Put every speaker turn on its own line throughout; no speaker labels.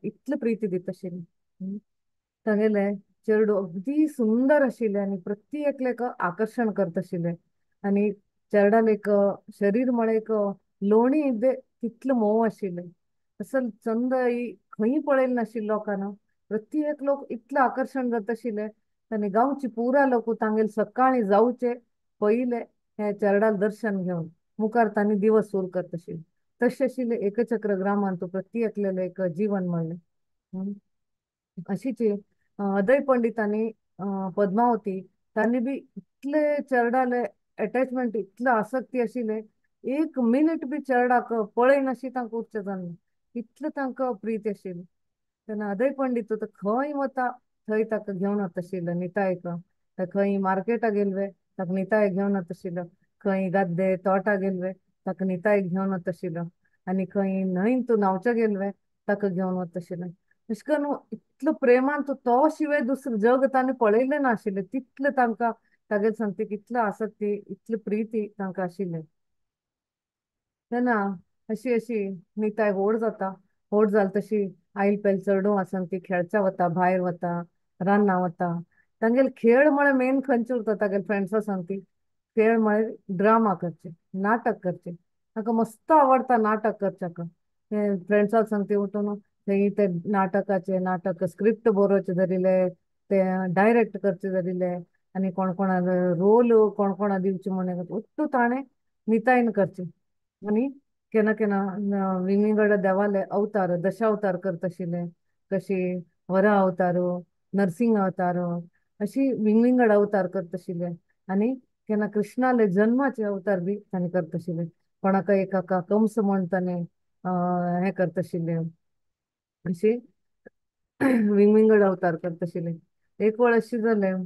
इतले प्रिती दिता आशिल्ली। तांगेले चेडूं अगदी सुंदर आशिल्लें आनी प्रत्येक एकल्याक आकर्शण करता आशिल्लें। आनी चेरडाल एक शरीर म्हळ्यार एक लोणी तितलें मोव आशिल्लें। असल चंद ही खंय पळयलें नाशिल्लें लोकांना, प्रत्येक लोक इतलें आकर्शण जाता आशिल्लें। आनी गांवची पुरा लोक तांगेले सकाळीं जावचे पयले हे चेरडाल दर्शन घेवन मुखार तांणी दिवस सुरू करता आशिल्ले। तशें आशिल्लें एकचक्र ग्रामांत प्रत्येक एकल्यालें एक जीवन म्हणलें। अशीच अदय पंडितांनी पद्मावती तांणी बी इतले चेरडाले एटॅचमेंट इतले आसक्ती आशिल्लें, एक मिनीट बी चेरडाक पळयनाशी तांकां उरचें जालें, इतलें तांकां प्रीती आशिल्ली। तेन्ना अदय पंडित तो खंय वता थंय ताका घेवन वता आशिल्लो नितायक, खंय मार्केटाक गेल्ले ताका निताय घेवन वता आशिल्लो, खंय गाद्दे तोटा गेल्ले ताका निताय घेवन वता आशिल्लो, आनी खंय न्हंयन तूं न्हांवच्या गेल्ले ताका घेवन वता आशिल्लें। अशें करून इतलो प्रेमान तो शिवाय दुसरें जग ताणें पळयलें नाशिल्लें, तितलें तांकां तागेले संगतीक इतलो आसक्ती इतली प्रिती तांकां आशिल्लें। तेन्ना अशी अशी निताय व्हड जाता, व्हड जाल तशी आयल पायल चेडूं आसा ती खेळच्या वता, भायर वता, रान्ना वता। तांगेले खेळ म्हळ्यार मेन खंयचे उरता तागेले फ्रेंड्सां सांगती खेळ म्हळ्यार ड्रामा करचे, नाटक करचे। ताका मस्त आवडटा नाटक करच्याक, ते फ्रेंड्सां सांगती उठून थंय ते नाटकाचे नाटक स्क्रिप्ट बरोवचे धरिल्ले, ते डायरेक्ट करचे धरिल्ले, आनी कोण कोणा रोल कोण कोणा दिवचे म्हण ഒट्टू ताणें नितायन करचे। आनी केन्ना केन्ना विंगड देवाले अवतार दशावतार करता आशिल्ले, कशी वरा अवतार, नरसिंह अवतार, अशी विंगविंगड अवतार करता आशिल्ले। आनी केन्ना कृष्णाले जन्माचे अवतार बी ताणें करता आशिल्ले, कोणाक एकाका कंस म्हण ताणें हें करता आशिल्लें, अशी विंगविंगड अवतार करता आशिल्ले। एक वेळ अशी जालें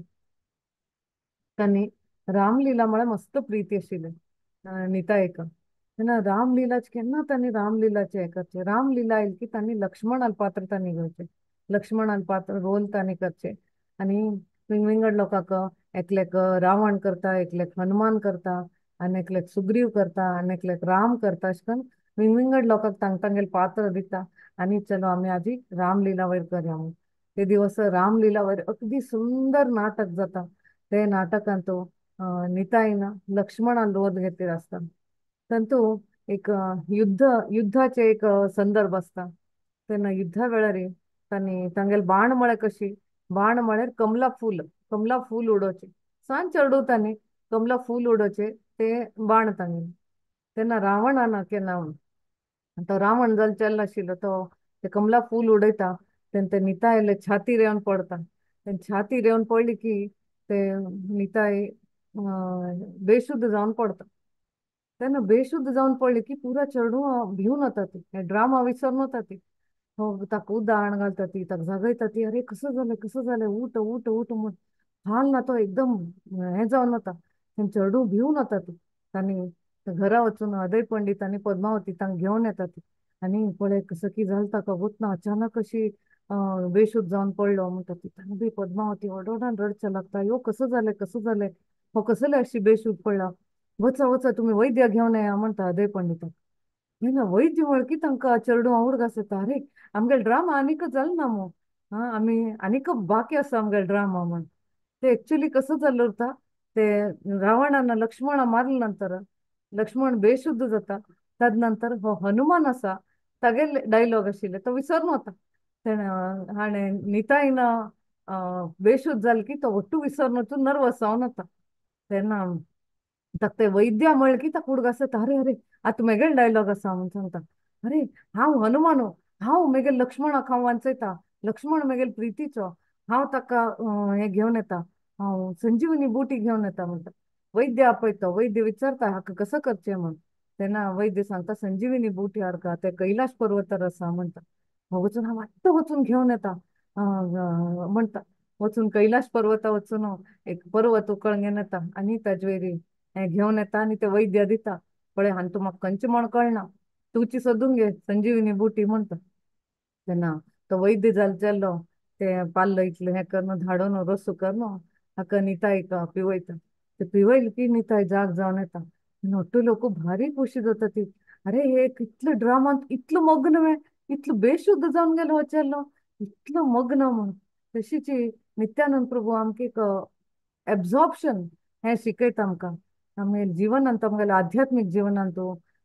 तांणी रामलीला म्हळ्यार मस्त प्रिती आशिल्लें नितायक। तेन्ना रामलीलाच केन्ना तांणी रामलीलाचें हें करचें, रामलीला आयली की तांणी लक्ष्मणाल पात्र तांणी घेवचें, लक्ष्मणाल पात्र रोल तांणी करचें। आनी विंगविंगड लोकांक एकल्याक रावण करता, एकल्याक हनुमान करता, आनी एकल्याक सुग्रीव करता, आनी एकल्याक राम करता, अशें करून विंगविंगड लोकांक तांकां तांगेले पात्र दिता। आनी चलो आमी आजी रामलीला वयर करया म्हूण ते दिवस रामलीला वयर अगदी सुंदर नाटक जाता। ते नाटकांत नितायन लक्ष्मणान रोल घेतलेलो आसता। तातूंत एक युद्धाचे एक संदर्भ आसता। तेन्ना युद्धा वेळार तांणी तांगेले बाण म्हळ्यार कशी, बाण म्हळ्यार कमला फूल, कमला फूल उडोवचें, सान चेडूं तांणी कमला फूल उडोवचें ते बाण तांगेले। तेन्ना रावणान केन्ना तो रावण जाल चल्ला आशिल्लो तो ते कमला फूल उडयता तेन्ना ते नितायले छातीर येवन पडता। तेन्ना छातीर येवन पडली की ते निताय बेशुद्ध जावन पडता। तेन्ना बेशुद्ध जावन पडली की पुरा चेडूं भिवन वता, ती ड्रामा विसरून वता, ती हो ताका उदाहरण घालता, ती ताका जागयता ती, अरे कसं जालें कसं जालें, उठ उठ उठ म्हूण हाल ना तो एकदम हें जावन वता। तेन्ना चेडूं भिवन वता ती, तांणी घरा वचून अदय पंडित आनी पद्मावती तांकां घेवन येता ती, आनी पळय कसं की जालें ताका वतना अचानक अशी बेशुद्ध जावन पडलो म्हणटा ती। तांणी बी पद्मावती व्हड रडचें लागता, यो कसं जालें कसं जालें, हो कसले अशी बेशुद्ध पडला, वचा वचा तुमी वैद्य घेवन येया म्हणटा अदय पंडिताक। तेन्ना वैद्य म्हळ्यार की तांकां चेडूं उडगास येता, अरे आमगेलो ड्रामा आनीक जालो ना मू, आं आमी आनीक बाकी आसा आमगेलो ड्रामा म्हण। ते एक्चुअली कसं जालें उरता, ते रावणान लक्ष्मणा मारले नंतर लक्ष्मण बेशुद्ध जाता, तद नंतर हो हनुमान आसा तागेले डायलॉग आशिल्ले तो विसरून वता। तेणें हाणें नितायन बेशुद्ध जालें की तो ಒಟ್ಟು विसरून वचून नर्वस जावन वता। तेन्ना ताका ते वैद्या म्हळें की ताका उडगास येता, अरे अरे आतां मेगेलो डायलॉग आसा म्हूण सांगता, अरे हांव हनुमान, हांव मेगेले लक्ष्मणाक हांव वांचयता, लक्ष्मण मेगेले प्रितीचो, हांव ताका हें घेवन येता, हांव संजीवनी बुटी घेवन येता म्हणटा। वैद्य आपयता, वैद्य विचारता हाका कसं करचें म्हूण। तेन्ना वैद्य सांगता संजीवनी बुटी हाडका, ते कैलाश पर्वतार आसा म्हणटा। हो वचून हांव आत्तां वचून घेवन येता म्हणटा, वचून कैलाश पर्वता वचून एक पर्वत उकळून घेवन येता आनी ताजे वयर हें घेवन येता आनी ते वैद्य दिता, पळय हांगा तूं म्हाका खंयचें म्हण कळना, तुची सोदून घे संजीवनी बुटी म्हणटा। तेन्ना तो वैद्य जाल चल्लो ते पाल्ल इतलें हें करून धाडून रसू करून हाका नितायक पिवयता। ते पिवयले की निताय जाग जावन येता। नोटू लोक भारी खोशी जाता ती, अरे हे इतले ड्रामांत इतलो मग्न वे, इतलो बेशुद्ध जावन गेलो हो चेडो, इतलो मग्न म्हूण. तशीच नित्यानंद प्रभू आमकां एक एब्जॉर्प्शन हें शिकयता आमकां. आमगेले जिवनांत, आमगेले आध्यात्मीक जिवनांत,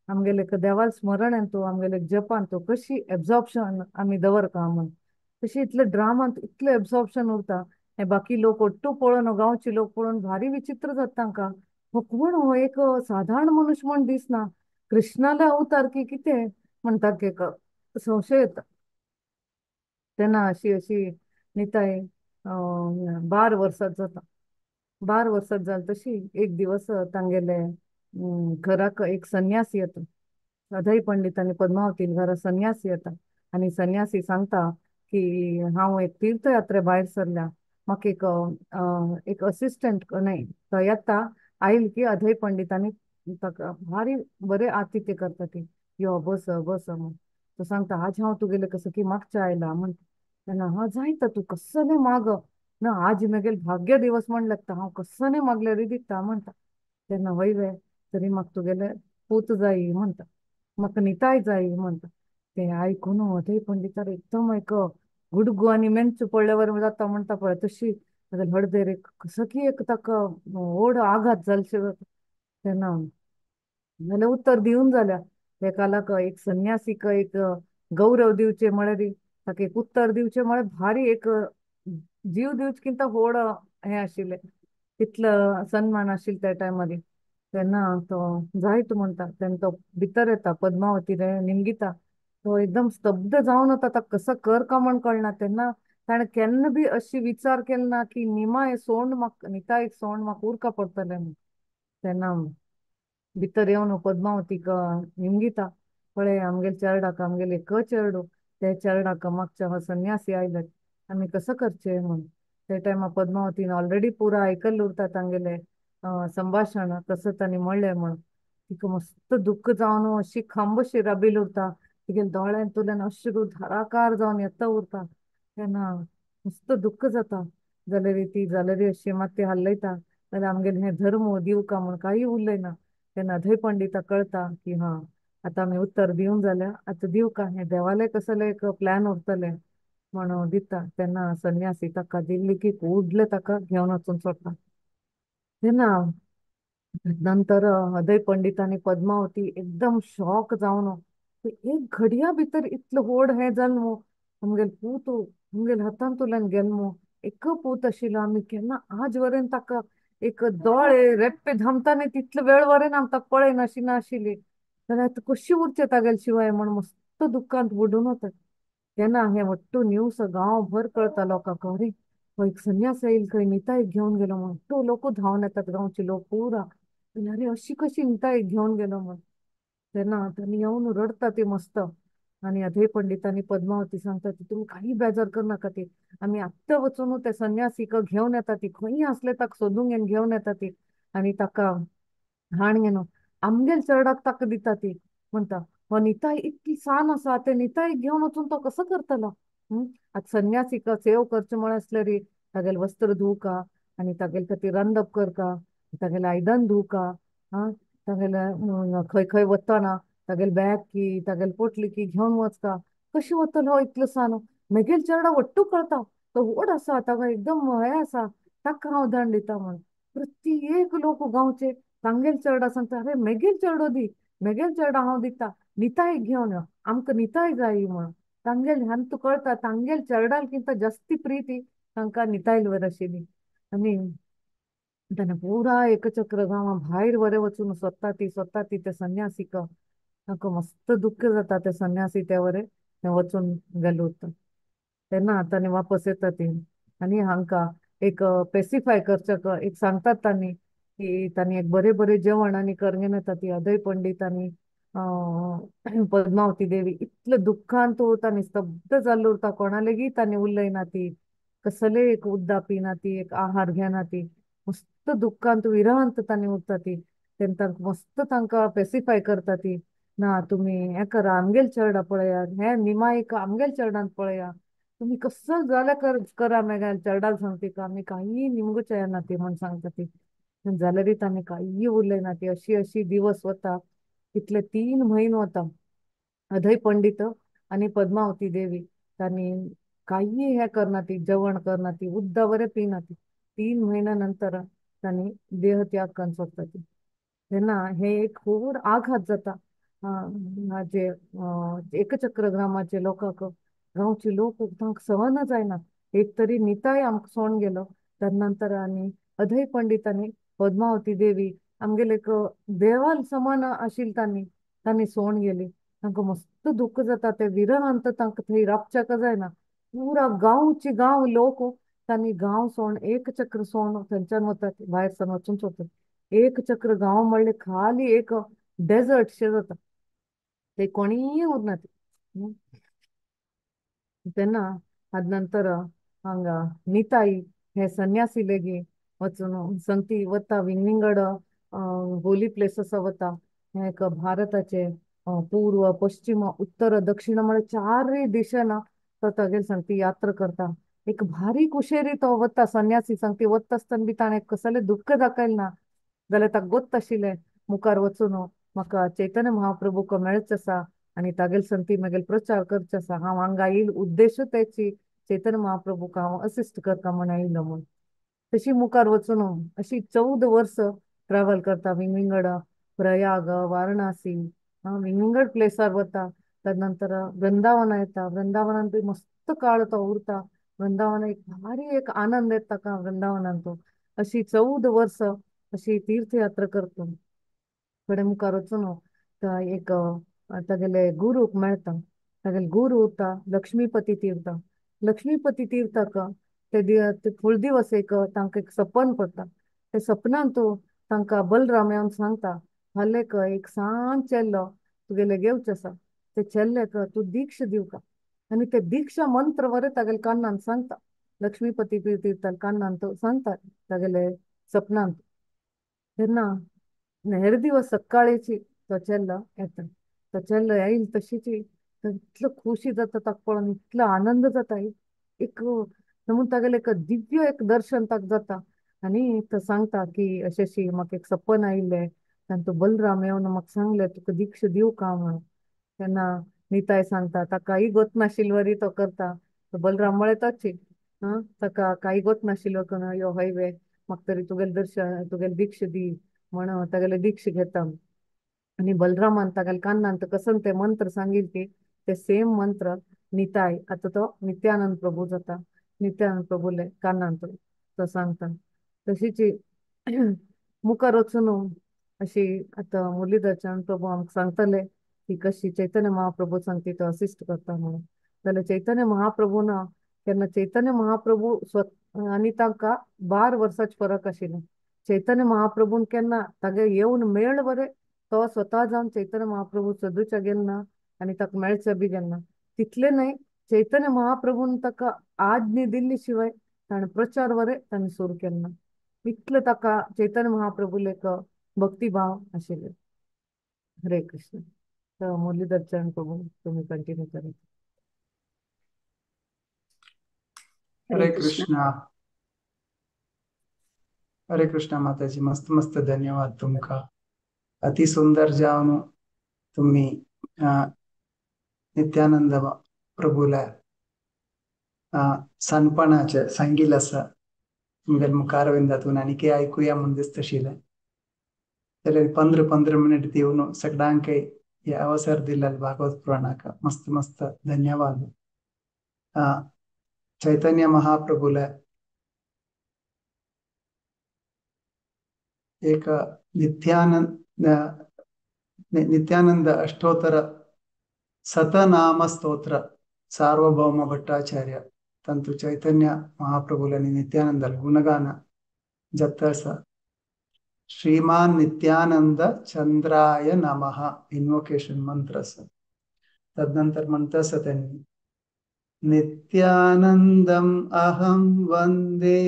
आमगेले देवाल स्मरणांत, आमगेले जपांत कशी एब्जॉर्प्शन आमी दवरता म्हूण. तशी इतले ड्रामांत इतलें एब्जॉर्प्शन उरता. हे बाकी लोक ಒಟ್ಟು पळोवन, गांवचे लोक पळोवन भारी विचित्र जाता तांकां, हो कोण हो एक साधारण मनुष्य म्हण दिसना, कृष्णाले अवतार की कितें म्हणटा की एक संशय येता. तेन्ना अशी अशी निताय 12 वर्सां जाता. 12 वर्सां जाल तशी एक दिवस तांगेले घराक एक संन्यासी येता. अधय पंडित आनी पद्मावती घरा संन्यासी येता आनी संन्यासी सांगता की हांव एक तीर्थयात्रे भायर सरल्या, म्हाका एक एक असिस्टंट न्हय तो येता आयल की अधय पंडितांनी ताका भारी बरें आतिथ्य करता ती, यो बस बस म्हूण. तो सांगता आज हांव तुगेले कसो की मागच्या आयला म्हण. तेन्ना हा जायता तूं कसलें माग ना, आज मेगेल भाग्य दिवस म्हण लागता, हांव कसलें मागल्यार दिता म्हणटा. तेन्ना वय वे तरी म्हाका तुगेले पूत जाय म्हणटा, म्हाका निताय जाय म्हणटा. ते आयकून अधय पंडितार एकदम एक गुडगू आनी मेंचू पडल्यावर जाता म्हणटा पळय तशी हळदेर एक कसो की एक ताका व्हड आघात जालशे जाता. तेन्ना जाल्यार उत्तर दिवन जाल्यार एकालाक एक संन्यासीक एक गौरव दिवचे म्हळ्यार ताका एक उत्तर दिवचे म्हळ्यार भारी एक जीव दिवचेकिंत व्हड हें आशिल्लें, तितलो सन्मान आशिल्लो त्या टायमार. तेन्ना तो जायत म्हणटा. तेन्ना तो भितर येता, पद्मावती निमगिता, तो एकदम स्तब्ध जावन वता, ताका कसो कर का म्हण कळना. तेन्ना ताणें केन्ना बी अशी विचार केलो ना की निमाय सोंड म्हाका, नितायक सोंड म्हाका उरका पडटलें म्हूण. तेन्ना भितर येवन पद्मावतीक निमगिता, पळय आमगेले चेरडाक, आमगेले एक चेरडू, ते चेरडाक मागच्या हो संन्यासी आयले, आमी कसो करचें म्हूण. ते टायमार पद्मावतीन ऑलरेडी पुरा आयकल्लें उरता तांगेलें संभाशण कसो तांणी म्हणलें म्हूण. तिका मस्त दुख्ख जावन अशी खांब अशी राबिल उरता, तिगेले दोळ्यांतल्यान अश्रू धाराकार जावन येता उरता. तेन्ना मस्त दुख्ख जाता. जाल्यार ती जाल्यार अशी माती हालयता, जाल्यार आमगेले हें धर्म दिवका म्हूण कांय उलयना. तेन्ना अधय पंडिताक कळटा की हा आतां आमी उत्तर दिवन जाल्यार आतां दिवका, हें देवालें कसलें एक प्लॅन उरतलें म्हणून दिता. तेन्ना संन्यासी ताका दिल्ली की उडले ताका घेवन वचून सोडटा. तेन्ना नंतर अधय पंडित आनी पद्मावती एकदम शॉक जावन एक घडया भितर इतलो व्हड हें जालें मू, आमगेले पूत आमगेले हातांतल्यान गेलो मू, एक पूत आशिल्लो, आमी केन्ना आज वरेन ताका एक दोळे रेप्पे धांपता न्ही तितलो वेळ वरेन आमी ताका पळयनाशी नाशिल्ली, जाल्यार आतां कशी उरचें तागेले शिवाय म्हूण मस्त दुख्खांत बुडून वता. तेन्ना हें वट्टू न्यूज गांवभर कळता लोकांक, अरे हो एक संन्यास येयल खंय नितायक घेवन गेलो म्हूण. तो लोक धांवन येतात गांवचे लोक पुरा, अरे अशी कशी नितायक घेवन गेलो म्हूण. तेन्ना तांणी येवन रडटा ती मस्त. आनी अधय पंडितांनी पद्मावती सांगता ती तुमी काही बेजार करनाका, ती आमी आत्तां वचून ते संन्यासीक घेवन येता, ती खंय आसले ताका सोदूंक घेवन घेवन येता ती आनी ताका हाण घेवन आमगेल चेरडाक ताका दिता. ती म्हणटा हो निताय इतली सान आसा, ते नितायक घेवन वचून तो कसो करतलो. आतां संन्यासीक सेव करचें म्हळें आसल्यार तागेलें वस्त्र धुवका आनी तागेले खातीर रांदप करका, तागेलें आयदन धुवका, आं तागेलें खंय खंय वतना तागेले बॅग की तागेले पोटली की घेवन वचका, कशी वतलो हो इतलो सान. मेगेल चेरडा वट्टू कळटा, तो व्हड आसा, ताका एकदम हें आसा, ताका हांव दंड दिता म्हूण. प्रत्येक लोक गांवचे तांगेल चेरडा सांगता, अरे मेगेल चेरडो दी, मेगेल चेरडा हांव दिता, नितायक घेवन यो, आमकां निताय जाय म्हूण. तांगेल ह्यान तूं कळटा तांगेल चेरडाल किंत जास्ती प्रिती तांकां नितायल वर आशिल्ली. आनी तेन्ना पुरा एकचक्र गांवां भायर बरें वचून सोदता ती सोदता ती ते संन्यासीक, तांकां मस्त दुख्ख जाता ते संन्यासी ते वरे ते वचून गेले उरता. तेन्ना तांणी वापस येता ती आनी हांकां एक पेसिफाय करच्याक एक सांगतात तांणी की तांणी एक बरें बरें जेवण आनी करून येता ती अधय पंडित आनी पद्मावती देवी इतले दुख्खान तांणी स्तब्ध जाल्लो उरता, कोणा लेगीत तांणी उलयना ती, कसले एक उद्दा पिना ती, एक आहार घेना ती, मस्त दुख्खांत विरहांत तांणी उरता ती. तेन्ना तांकां मस्त तांकां पेसिफाय करता ती, ना तुमी हें करा, आमगेल चेरडा पळयात, हें निमाईक आमगेल चेरडान पळया, तुमी कसो जाल्यार करा मेगेल चेरडाक सांगता आमी कांय निमगूच येना ती म्हूण सांगता ती. जाल्यार तांणी कांय उलयना ती. अशी अशी दिवस वता, इतले 3 म्हयने वता. अधय पंडित आनी पद्मावती देवी तांणी कांय हें करना ती, जेवण करना ती, उद्दा बरें पिना ती. 3 म्हयन्या नंतर तांणी देहत्याग करून सोडटा ती. तेन्ना हे एक खूब आघात जाता जे एकचक्र ग्रामाचे लोकांक, गांवचे लोक तांकां सहन जायना. एक तरी निताय आमकां सोण गेलो. तर नंतर आनी अधय पंडितांनी पद्मावती देवी आमगेले एक देवाल समान आशिल्ली तांणी तांणी सोण गेली. तांकां मस्त दुःख जाता. ते विरहांत तांकां थंय राबच्याक जायना. पुरा गांवचे गांव लोक तांणी गांव सोण एकचक्र सोण थंयच्यान वतात, भायर सान वचून सोडटात. एकचक्र गांव म्हणल्यार खाली एक डेजर्ट शे जाता, ते कोणीय उरना. तेन्ना आद नंतर हांगा निताई हे संन्यासी लेगी वचून संगती वता विंगविंगड होली प्लेसीस वता. हे एक भारताचे पूर्व पश्चिम उत्तर दक्षिण म्हळ्यार चारय दिशेन तो तागेली संगती यात्रा करता. एक भारी कुशेरी तो वता संन्यासी संगती वता आसतना बी ताणें कसलें दुःख दाखयलें ना जाल्यार ताका गोत्त आशिल्लें मुखार वचून म्हाका चैतन्य महाप्रभूक मेळचें आसा आनी तागेली संगती म्हगेलो प्रचार करचो आसा. हांव हांगा येयल उद्देश तेची चैतन्य महाप्रभूक हांव असिस्ट करता म्हूण आयलो म्हूण. तशी मुखार वचून अशी 14 वर्स ट्रॅवल करता, विंगविंगड प्रयाग वाराणसी विंगविंगड प्लेसार वता. तदनंतर वृंदावना येता. वृंदावनान बी मस्त काळ तो उरता. वृंदावन एक भारी एक आनंद येता ताका वृंदावनान. तो अशी 14 वर्स अशी तीर्थयात्रा करता. फुडें मुखार वचून एक तागेले गुरूक मेळटा. तागेले गुरू उरता लक्ष्मीपती तीर्थ. लक्ष्मीपती तीर्थाक ते फूल दिवस एक तांकां एक सपन पडटा. ते सपनान तो तांकां बलराम येवन सांगता, फाल्यां एक सान चेल्लो तुगेले घेवचें आसा, ते चेल्ल्याक तूं दीक्षा दिवका. आनी ते दीक्षा मंत्र बरें तागेले कानान सांगता. लक्ष्मीपती तीर्थ कानान तो सांगता तागेले सपनान. तेन्ना हेर दिवस सकाळीची तो चेल्लो येता. तो चेल्लो येयल तशीच इतलो खुशी जाता ताका पळोवन, इतलो आनंद जाता. एक म्हणून तागेलें एक दिव्य एक दर्शन ताका जाता. आनी तो सांगता की अशें अशी म्हाका एक सपन आयिल्लें, तांतू बलराम येवन म्हाका सांगलें तुका दीक्षा दिवं का म्हणून. तेन्ना निताय सांगता ताकाय गोत नाशिल्ले वरी तो करता. तो बलराम म्हळें तोच ताका कांय गोत नाशिल्लो करून यो हय वे म्हाका तरी तुगेलें दर्शन तुगेलें दीक्षा दी म्हण तागेलें दीक्षा घेता. आनी बलरामान तागेले कानांत कसन ते मंत्र सांगील की ते सेम मंत्र निताय आतां तो नित्यानंद प्रभू जाता. नित्यानंद प्रभूले कानांत तो सांगता. तशीच मुखार वचून अशी आतां मुरलीधर प्रभू आमकां सांगतले की कशी चैतन्य महाप्रभू सांगती तो असिस्ट करता म्हणून. जाल्यार चैतन्य महाप्रभू ना केन्ना चैतन्य महाप्रभू आनी तांकां 12 वर्सांचे फरक आशिल्लो. चैतन्य महाप्रभून केन्ना तागे येवन मेळ बरें तो स्वता जावन चैतन्य महाप्रभू सदूच्या गेल ना आनी ताका मेळचें बी गेल ना. तितलें न्हय, चैतन्य महाप्रभून ताका आज्ञा दिल्ली शिवाय ताणें प्रचार बरें ताणें सुरू केलो ना. इतलें ताका चैतन्य महाप्रभूले एक भक्तिभाव आशिल्ले. हरे कृष्ण. तर मुरलीधर चरण प्रभू तुम्ही कंटिन्यू करा.
हरे कृष्णा. हरे कृष्णा माताजी, मस्त मस्त धन्यवाद तुमका. अति सुंदर जावन तुम्ही नित्यानंद प्रभूला सानपणाचे सांगील आसा तुमगेले मुखारविंदातून आनी के आयकुया म्हूण दिसता. जाल्यार 15-15 मिनिट दिवन सगळ्यांकय हे अवसर दिल्ल्यान भागवत पुराणाक मस्त मस्त धन्यवाद. चैतन्य महाप्रभूला एक नित्यानंद नित्यानंद अष्टोत्तर सतनाम स्तोत्र सार्वभौम भट्टाचार्य ತಂತು ಚೈತನ್ಯ ಮಹಾಪ್ರಭುలని ನಿತ್ಯಾನಂದ ಗುಣಗಾನ ಜತ್ತಸ ಶ್ರೀಮಾನ್ ನಿತ್ಯಾನಂದ ಚಂದ್ರಾಯ ನಮಃ ಇನ್ವೊಕೇಶನ್ ಮಂತ್ರಸ. ತದನಂತರ ಮಂತ್ರಸ त्यांनी ನಿತ್ಯಾನಂದಂ ಅಹಂ ವಂದೇ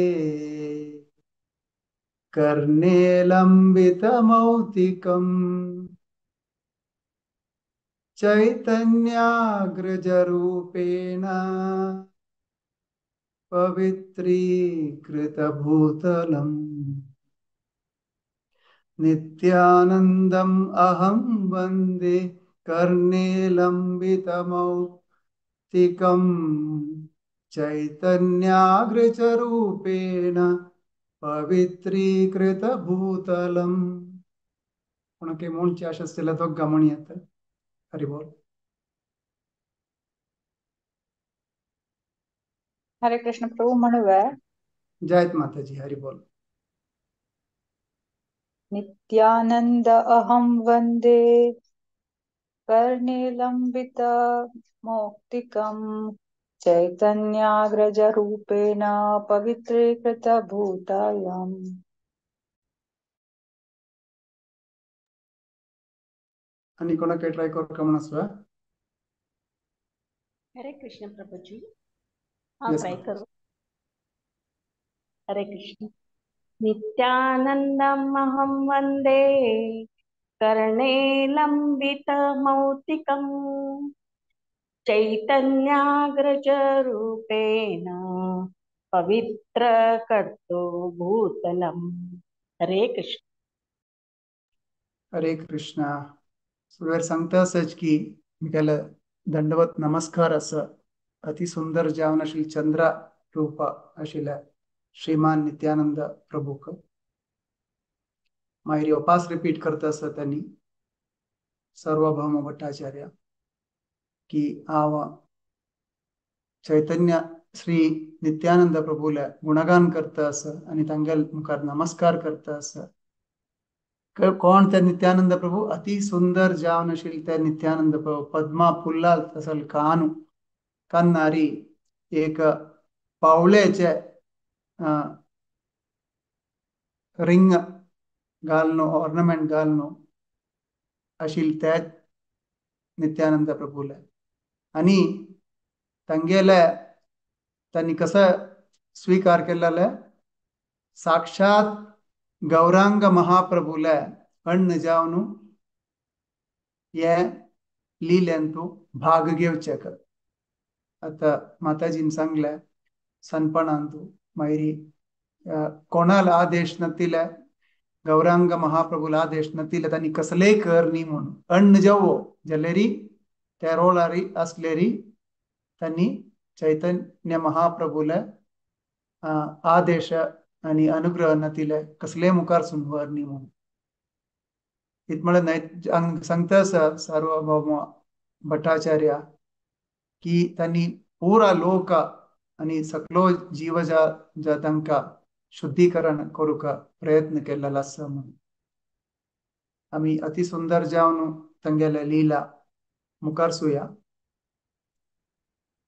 कर्णे लंबितमौक्तिकं चैतन्याग्रजरूपेण पवित्रीकृतभूतलम् नित्यानन्दम् अहं वन्दे कर्णे लंबितमौक्तिकम् तिकं चैतन्याग्रजरूपेण पवित्रीकृत भूतलम. कोणाके म्हणचे आशा आसल्यार दोगां म्हणयेत. हरी बोल.
हरे कृष्ण प्रभु म्हणूया.
जयत माताजी. हरी बोल.
नित्यानंद अहं वंदे कर्णेलंबित मौक्तिकं चैतन्याग्रजरूपेण पवित्रीकृत भूतायम्.
आणि कोणाक ट्राय करूं म्हण आसा?
हरे कृष्ण प्रभुजी, हांव ट्राय करूं. हरे कृष्ण. नित्यानंदम् अहं वंदे कर्णे लंबित मौक्तिकं चैतन्याग्रजरूपेण पवित्र कर्तो भूतलम. हरे कृष्ण.
हरे कृष्ण. सुरवेर सांगता असच की मी त्याला दंडवत नमस्कार असं अतिसुंदर जावन श्री चंद्र रूप आशिल्ल्या श्रीमान नित्यानंद प्रभूक मागीर उपास रिपीट करता आसा त्यांनी सार्वभौम भट्टाचार्य की हांव चैतन्य श्री नित्यानंद प्रभूले गुणगान करता आसा आनी तांगेल मुखार नमस्कार करता आसा. कोण ते नित्यानंद प्रभू? अति सुंदर जावन आशिल्ले ते नित्यानंद प्रभू. पद्मा फुल्लाल तसल कानू कान्नारी एक पावळेचे रिंग घालून ऑर्नामेंट घालून आशिल्ले ते नित्यानंद प्रभूले. आनी तांगेले तांणी कसो स्वीकार केलेले? साक्षात गौरांग महाप्रभूले अण्ण जावन हे लिलेंतू भाग घेवचे. आतां माताजीन सांगलें सनपणांतू मागीर कोणाल आदेश नातिले गौरांग महाप्रभूला आदेश नातिले तांणी कसलेय कर न्ही म्हणून अण्ण जावो जाल्यारी त्या रोलारी आसलेरी तांणी चैतन्य महाप्रभूले आदेश आनी अनुग्रह नातिले कसले मुखार सुनवर न्ही म्हणून. इत म्हळ्यार न्हय सांगता आसा सार्वभौम भट्टाचार्य की तांणी पुरा लोक आनी सगळो जीव जा तांकां शुद्धीकरण करूंक प्रयत्न केल्लो आसा म्हणून. आमी अति सुंदर जावन तांगेले लीला मुखार सुया.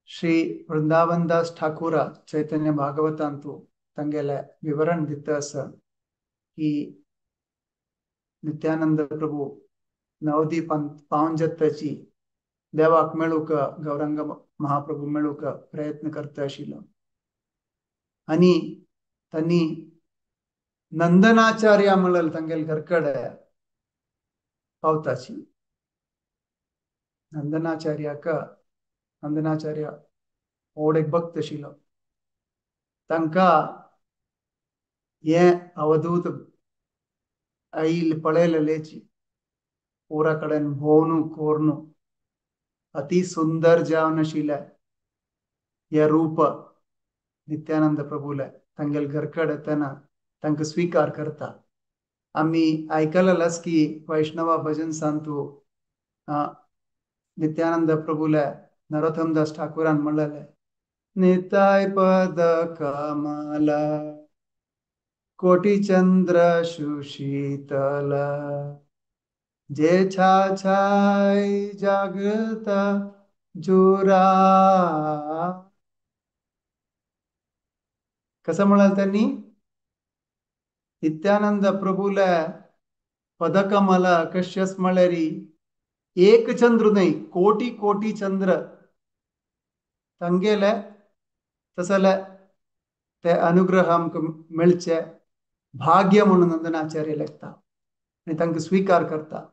श्री वृंदावनदास ठाकूरा चैतन्य भागवतांतू तांगेले विवरण दिता आसा की नित्यानंद प्रभू नवदीपांत पावन जत्ताची देवाक मेळूंक गौरांग महाप्रभू मेळूंक प्रयत्न करता आशिल्लो आनी तांणी नंदनाचार्य म्हणलें तांगेले घरकडे पावताची. नंदनाचार्याक नंदनाचार्य व्हड एक भक्त आशिल्लो. तांकां हें अवधूत आयिल्लें पळयलेलेची पुरा कडेन भोवनू कोरनू अति सुंदर जावन आशिल्लें हें रूप नित्यानंद प्रभूले तांगेले घरकडे येतना तांकां स्विकार करता. आमी आयकलेलेंच की वैष्णवा भजन सांतू नित्यानंद प्रभूले नरोत्तमदास ठाकुरान म्हणलेलें निताय पद कमला कोटिचंद्र सुशीतल जे छाय जागृत जुरा. कसं म्हणाल त्यांनी? नित्यानंद प्रभूला पदकमला कश्यस म्हळ्यारी एक चंद्र न्हय कोटी कोटी चंद्र तांगेले तसले ते अनुग्रह आमकां मेळचे भाग्य म्हणून नंदनाचार्य लेखता आनी तांकां स्विकार करता.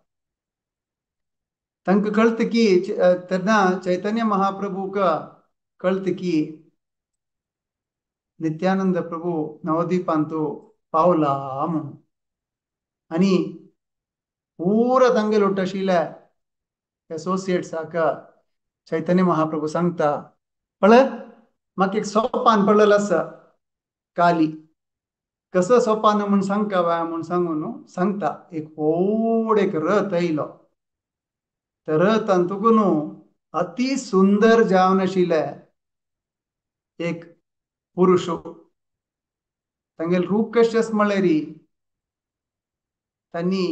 तांकां कळटा की तेन्ना चैतन्य महाप्रभूक कळटा की नित्यानंद प्रभू नवदीपांतू पावला म्हणून. आनी पुरा तांगेले उट्ट आशिल्ले एसोसिएट्साक चैतन्य महाप्रभू सांगता पळय म्हाका एक सोपान पडलेलो आसा काली कसं सोपान म्हूण सांगका बाय म्हूण सांगून न्हू सांगता एक व्हड एक रथ येयलो त्या रथान तुका न्हू अति सुंदर जावन आशिल्ले एक पुरुष तांगेलें रूप कशें आसा म्हळ्यार तांणी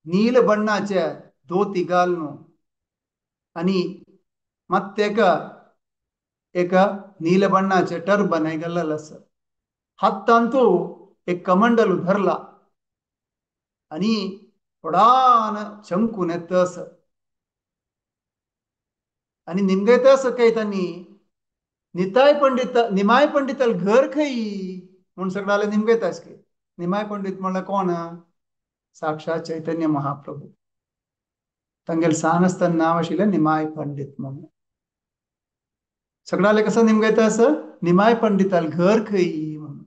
नील बण्णाचे धोती घालून आनी मात तेका एका नील बण्णाचे टर्बन घाल्लेलें आसा हातांतू एक कमंडलू धरला आनी व्हडान चमकून येता आसा आनी निमगयता आसा काय तांणी निताय पंडित निमाय पंडिताल घर खंय म्हूण सगळ्याले निमगयता आसा निमाय पंडित म्हणल्यार कोण? साक्षात चैतन्य महाप्रभू. तांगेलें सान आसतना नांव आशिल्लें निमाय पंडित म्हणून. सगळ्याले कसं निमगयता आसा निमाय पंडिताल घर खंय म्हणून.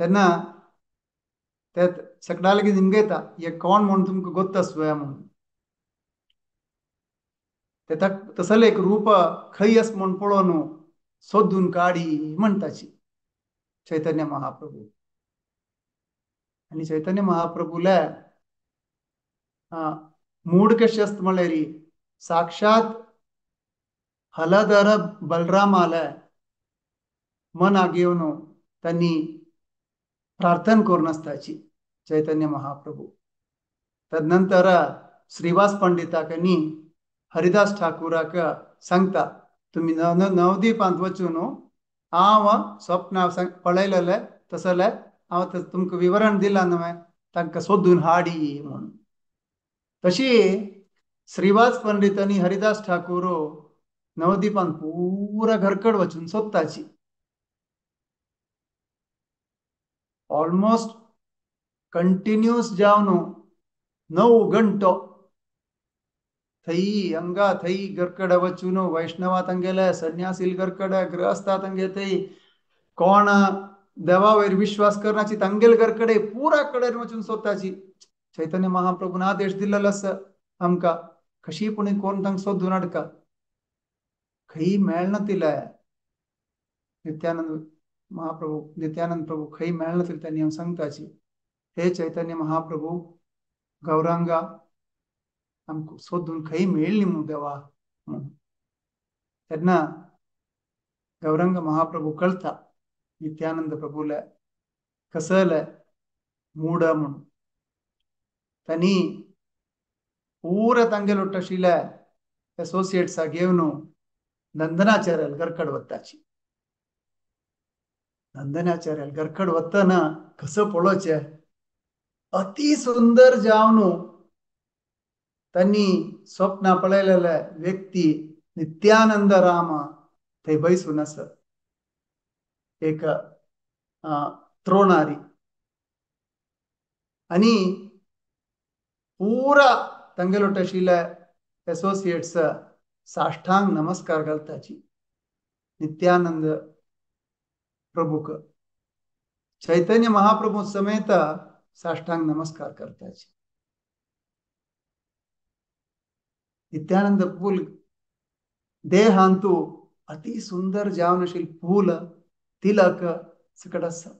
तेन्ना ते सगळ्याले निमगयता हे कोण म्हूण तुमकां गोत्त आसुया म्हणून. ते तसलें एक रूप खंय आसा म्हूण पळोवन सोदून काडी म्हणटाची चैतन्य महाप्रभू. आनी चैतन्य महाप्रभूले मूड कशें आसता म्हणल्यार साक्षात हलधर बलरामाले मनाक घेवन तांणी प्रार्थना करून आसताची चैतन्य महाप्रभू. तदनंतर श्रीवास पंडिताक आनी हरिदास ठाकुराक सांगता तुमी नवदीपांत वचून हांव स्वप्न पळयलेलें तसलें हांव तुमकां विवरण दिलां न्हय तांकां सोदून हाडी म्हणून. तशी श्रीवास पंडित आनी हरिदास ठाकूर नवदीपान पुरा घरकड वचून सोदताची. ऑलमोस्ट कंटिन्यूस जावन 9 गंटो थंय हांगा थंय घरकड वचून वैष्णवा तांगेले संन्यासील घरकड गृहस्था तांगे थंय कोण देवा वयर विश्वास करनाची तांगेले घरकडे पुरा कडेन वचून सोदताची. चैतन्य महाप्रभून आदेश दिल्लो आसा आमकां कशी पुणी कोण तांकां सोदून हाडका. खंय मेळना तिले नित्यानंद महाप्रभू नित्यानंद प्रभू खंय मेळना तिले तांणी हांव सांगताची हे चैतन्य महाप्रभू गौरांगा आमकां सोदून खंय मेळ्ळी मू देवा म्हणून. तेन्ना गौरांग महाप्रभू कळटा नित्यानंद प्रभूले कसले मूड म्हणून. तांणी पुरा तांगेलो आशिल्ले एसोसिएट्सा घेवन नंदनाचार्याल घरकड वताची. नंदनाचार्याल घरकड वतना कसं पळोवचें अति सुंदर जावन तांणी स्वप्न पळयलेले व्यक्ती नित्यानंद राम थंय बैसून आसा एक त्रोणारी आनी पुरा तांगेलो आशिल्ले एसोसिएट्स साष्टांग नमस्कार घालताची नित्यानंद प्रभूक. चैतन्य महाप्रभू समेत साष्टांग नमस्कार करताची. नित्यानंद फूल देहांतू अति सुंदर जावन आशिल्लें फूल तिलक सकट आसा.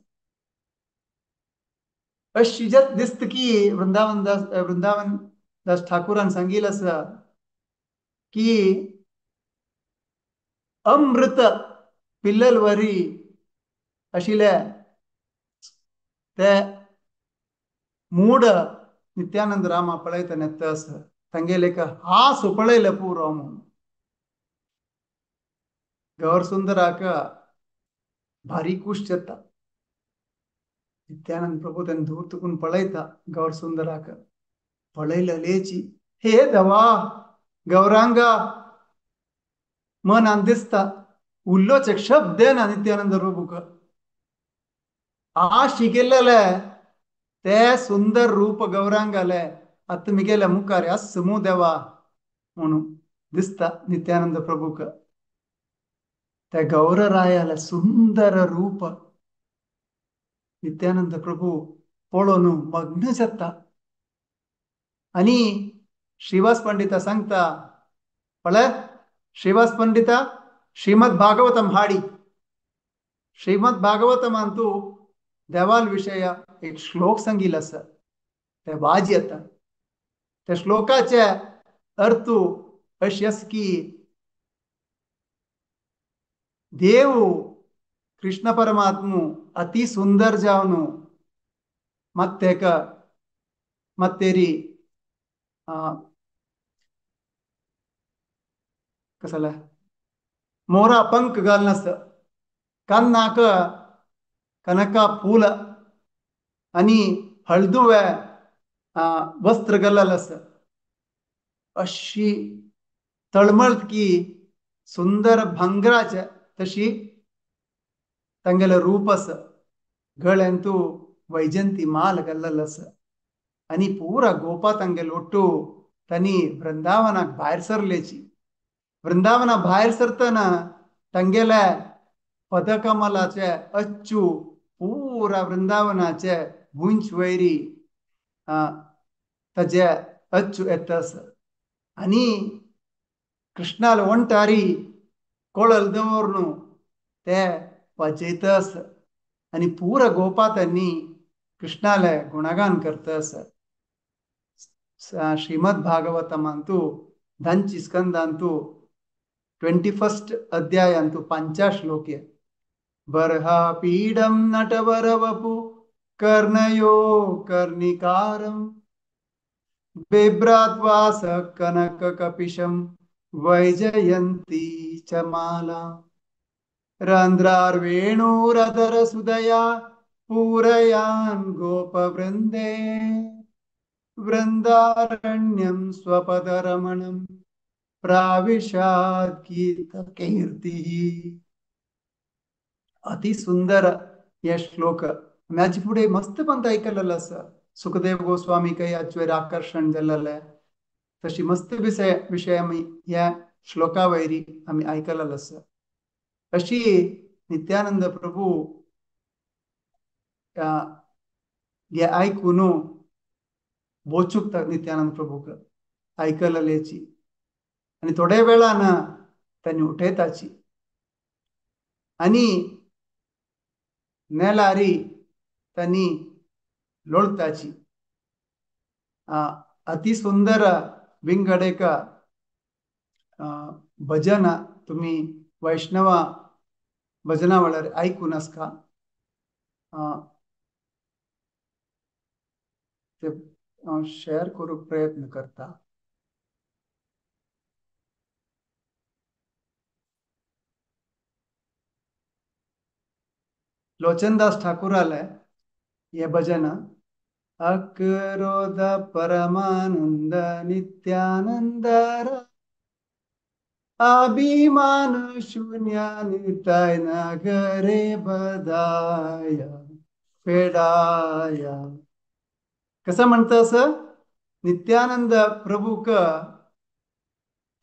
अशी जत दिसता की वृंदावन दास ठाकुरान सांगिल्लें आसा की अमृत पिल्लल वरी आशिल्ले ते मूड नित्यानंद रामा पळयतना तस तांगेले एक हास पळयले पुरो म्हणून. गौर सुंदराक भारी खुश जाता. नित्यानंद प्रभू तेन्ना दूर तुकून पळयता गौर सुंदराक पळयलेची हे देवा गौरांगा मनान दिसता उल्लोच एक शब्द ना नित्यानंद प्रभूक. आ शिकेल्ले ते सुंदर रूप गौरांगाले आतां मिगेल्या मुखार आस मू देवा म्हणून दिसता नित्यानंद प्रभूक. त्या गौररायाले सुंदर रूप नित्यानंद प्रभू पळोवन मग्न जाता आनी श्रीवास पंडिता सांगता पळय श्रीवास पंडिता श्रीमद भागवतम हाडी. श्रीमद भागवतमांतू देवाल विशय एक श्लोक सांगिल्लो आसा ते वाज येता. त्या श्लोकाचे अर्थ अशी आसा की देव कृष्ण परमात्मू अति सुंदर जावन मत्तेका मत्तेरी कसला मोरा पंख घालनास कन्नाक कनका फूल आणि हळदुवे वस्त्र घाललेलं आसा. अशी तळमळ की सुंदर भांगराचे तशी तांगेलें रूप आसा. गळ्यांतू वैजंती माल घाल्लेलो आसा आनी पुरा गोपा तांगेले ಒಟ್ಟು तांणी वृंदावनाक भायर सरलेची. वृंदावना भायर सरतना तांगेले पदकमलाचे अच्चू पुरा वृंदावनाचे भुंच वैरी ताजे अच्चू येता आसा. आनी कृष्णाल वंटारी कोळल दवरून ते वाजयता आसा आनी पुरा गोपा तांणी कृष्णाले गुणगान करता आसा. श्रीमद भागवतमांतू धांची स्कंदांतू 21 अध्यायांतू 5 श्लोके बर्हा पीडम नटवरवपु कर्णयो कर्णिकारं बिभ्रात्वास कनक कपिशं वैजयंती च माला रंध्रार्वेणुरधर सुदया पूरयान गोपवृंदे वृंदारण्यं स्वपदरमणं प्राविशाद गीतकीर्तिः. अति सुंदर हे श्लोक आमी हाचे फुडें मस्तपणान आयकलेलो आसा. सुखदेव गोस्वामी काही हाचेर आकर्शण जाल्लें तशी मस्त विशय आमी ह्या श्लोका वयरी आमी आयकलेलो आसा. अशी नित्यानंद प्रभू हे आयकून बोचूक नित्यानंद प्रभूक आयकलेची आनी थोड्या वेळान तांणी उठयताची आनी नेलारी तांणी लोळताची. अति सुंदर विंगड एक भजन तुमी वैष्णव भजना वेळार आयकून आसका. ते हांव शेअर करूंक प्रयत्न करता. लोचनदास ठाकुराले हे भजन अक्रोध परमानंद नित्यानंद अभिमान शून्य निताय नगरे बधाय फेडाय. कसं म्हणता असं नित्यानंद प्रभूक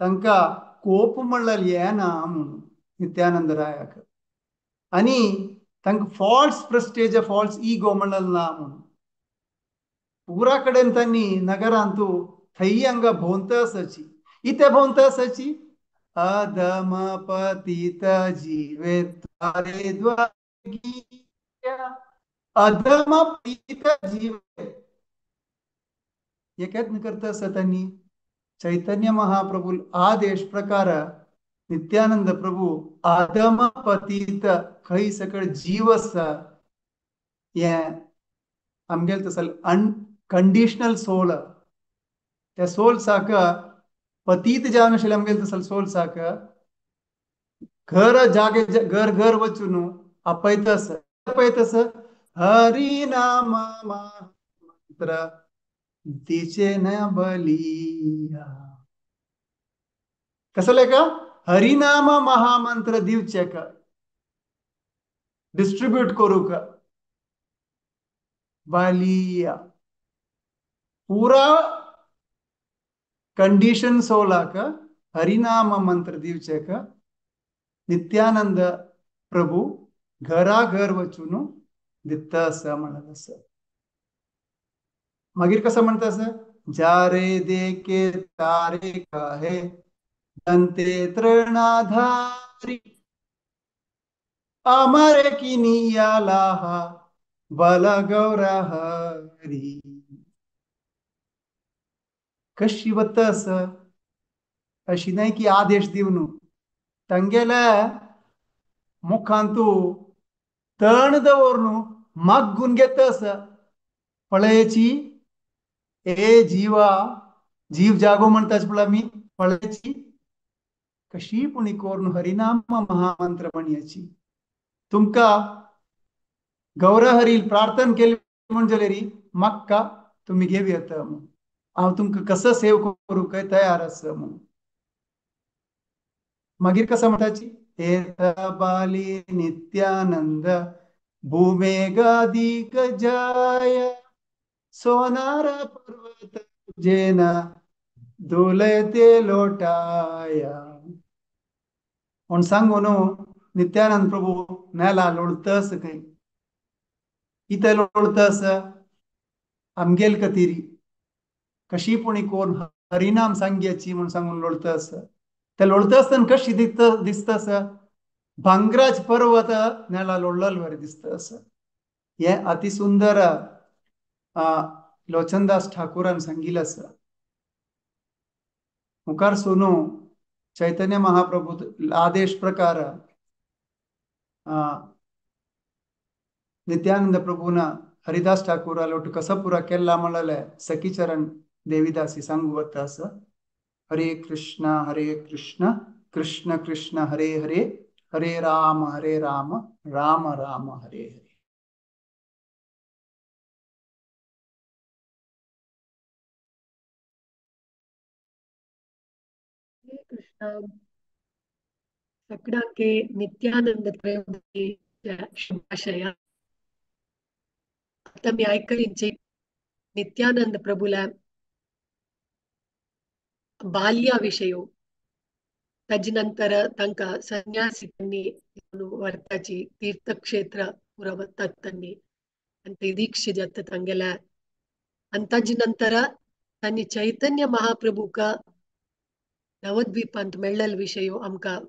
तांकां कोप म्हणल्यार येना म्हणून नित्यानंद रायाक आनी तांकां फॉल्स प्रेस्टेज फॉल्स इगो म्हणल्यार ना म्हणून पुरा कडेन तांणी नगरांतू थंय हांगा भोंवत आसाची. इथे भोंवत आसाची अधम पतित जीवे द्वारे द्वारे अधम पतित जीवे हे करता आसा तांणी चैतन्य महाप्रभू आदेश प्रकार नित्यानंद प्रभू आदम पतित खंय सकळ जीव आसा हे आमगेले तसल अनकंडिशनल सोल त्या सोल साक पतित जावन आशिल्लें आमगेले तसल सोल साक घर जागे घर घर वचून आपयता आसा आपयता आसा हरि नाम मंत्र दिचे न बलिया. कसले का हरिनाम महामंत्र दिवचे का डिस्ट्रीब्यूट करूक बलिया पुरा कंडिशन सोलाक हरिनाम मंत्र दिवचे का नित्यानंद प्रभू घरा घर वचून दिता आसा म्हणत आसा. मागीर कसं म्हणता आसा जारे देखे तारे कहे दंते तृणाधारी अमर किनिया लाहा बल गौरहरी. कशी वतस अशी नाही की आदेश दिवन तांगेल्या मुखांतू तण दवरून मागून घेतस पळयची ए जीवा जीव जागो म्हणताच पळय मी पळयची कशी पुणी कोरून हरिनाम महामंत्र म्हणयाची. तुमका गौरहरील प्रार्थना केली म्हणजे री मक्का तुम्ही घेऊयात हांव तुमकां कसं सेव करूंक काय तयार आसा म्हणून. मागीर कसं म्हणटाची एथ बाली नित्यानंद भूमेगादिक जाय सोनार पर्वत जेन दुलते लोटाया. म्हूण सांगू न्हू नित्यानंद प्रभू नेला लोळतस खंय कितें लोळतस आमगेल कतिरी कशी पुणी कोण हरिनाम सांग्याची म्हूण सांगून लोळतस. ते लोळत आसतना कशी दिसतस भांगराज पर्वत नेला लोळल बरें दिसता आसा. हें अतिसुंदर लोचनदास ठाकुरान सांगिल्लें आसा. मुखार सोनू चैतन्य महाप्रभू आदेश प्रकार नित्यानंद प्रभून हरिदास ठाकुरा लोट कसं पुरा केला म्हणलें सखीचरण देवीदासी सांगू वता आसा. हरे कृष्ण कृष्ण कृष्ण हरे हरे हरे राम राम राम हरे हरे.
कृष्ण सगळ्यांके नित्यानंद शुभाशया. आता मी ऐकलींचे नित्यानंद प्रभूला बाल्या विषयो ताजे नंतर तांकां संन्यासी त्यांनी व्हरताची तीर्थक्षेत्र पुरा वतात त्यांनी आनी ते दीक्षा जाता तांगेल्या आनी ताजे नंतर तांणी चैतन्य महाप्रभूक नवद्वीपांत मेळ्ळेल विषयो आमकां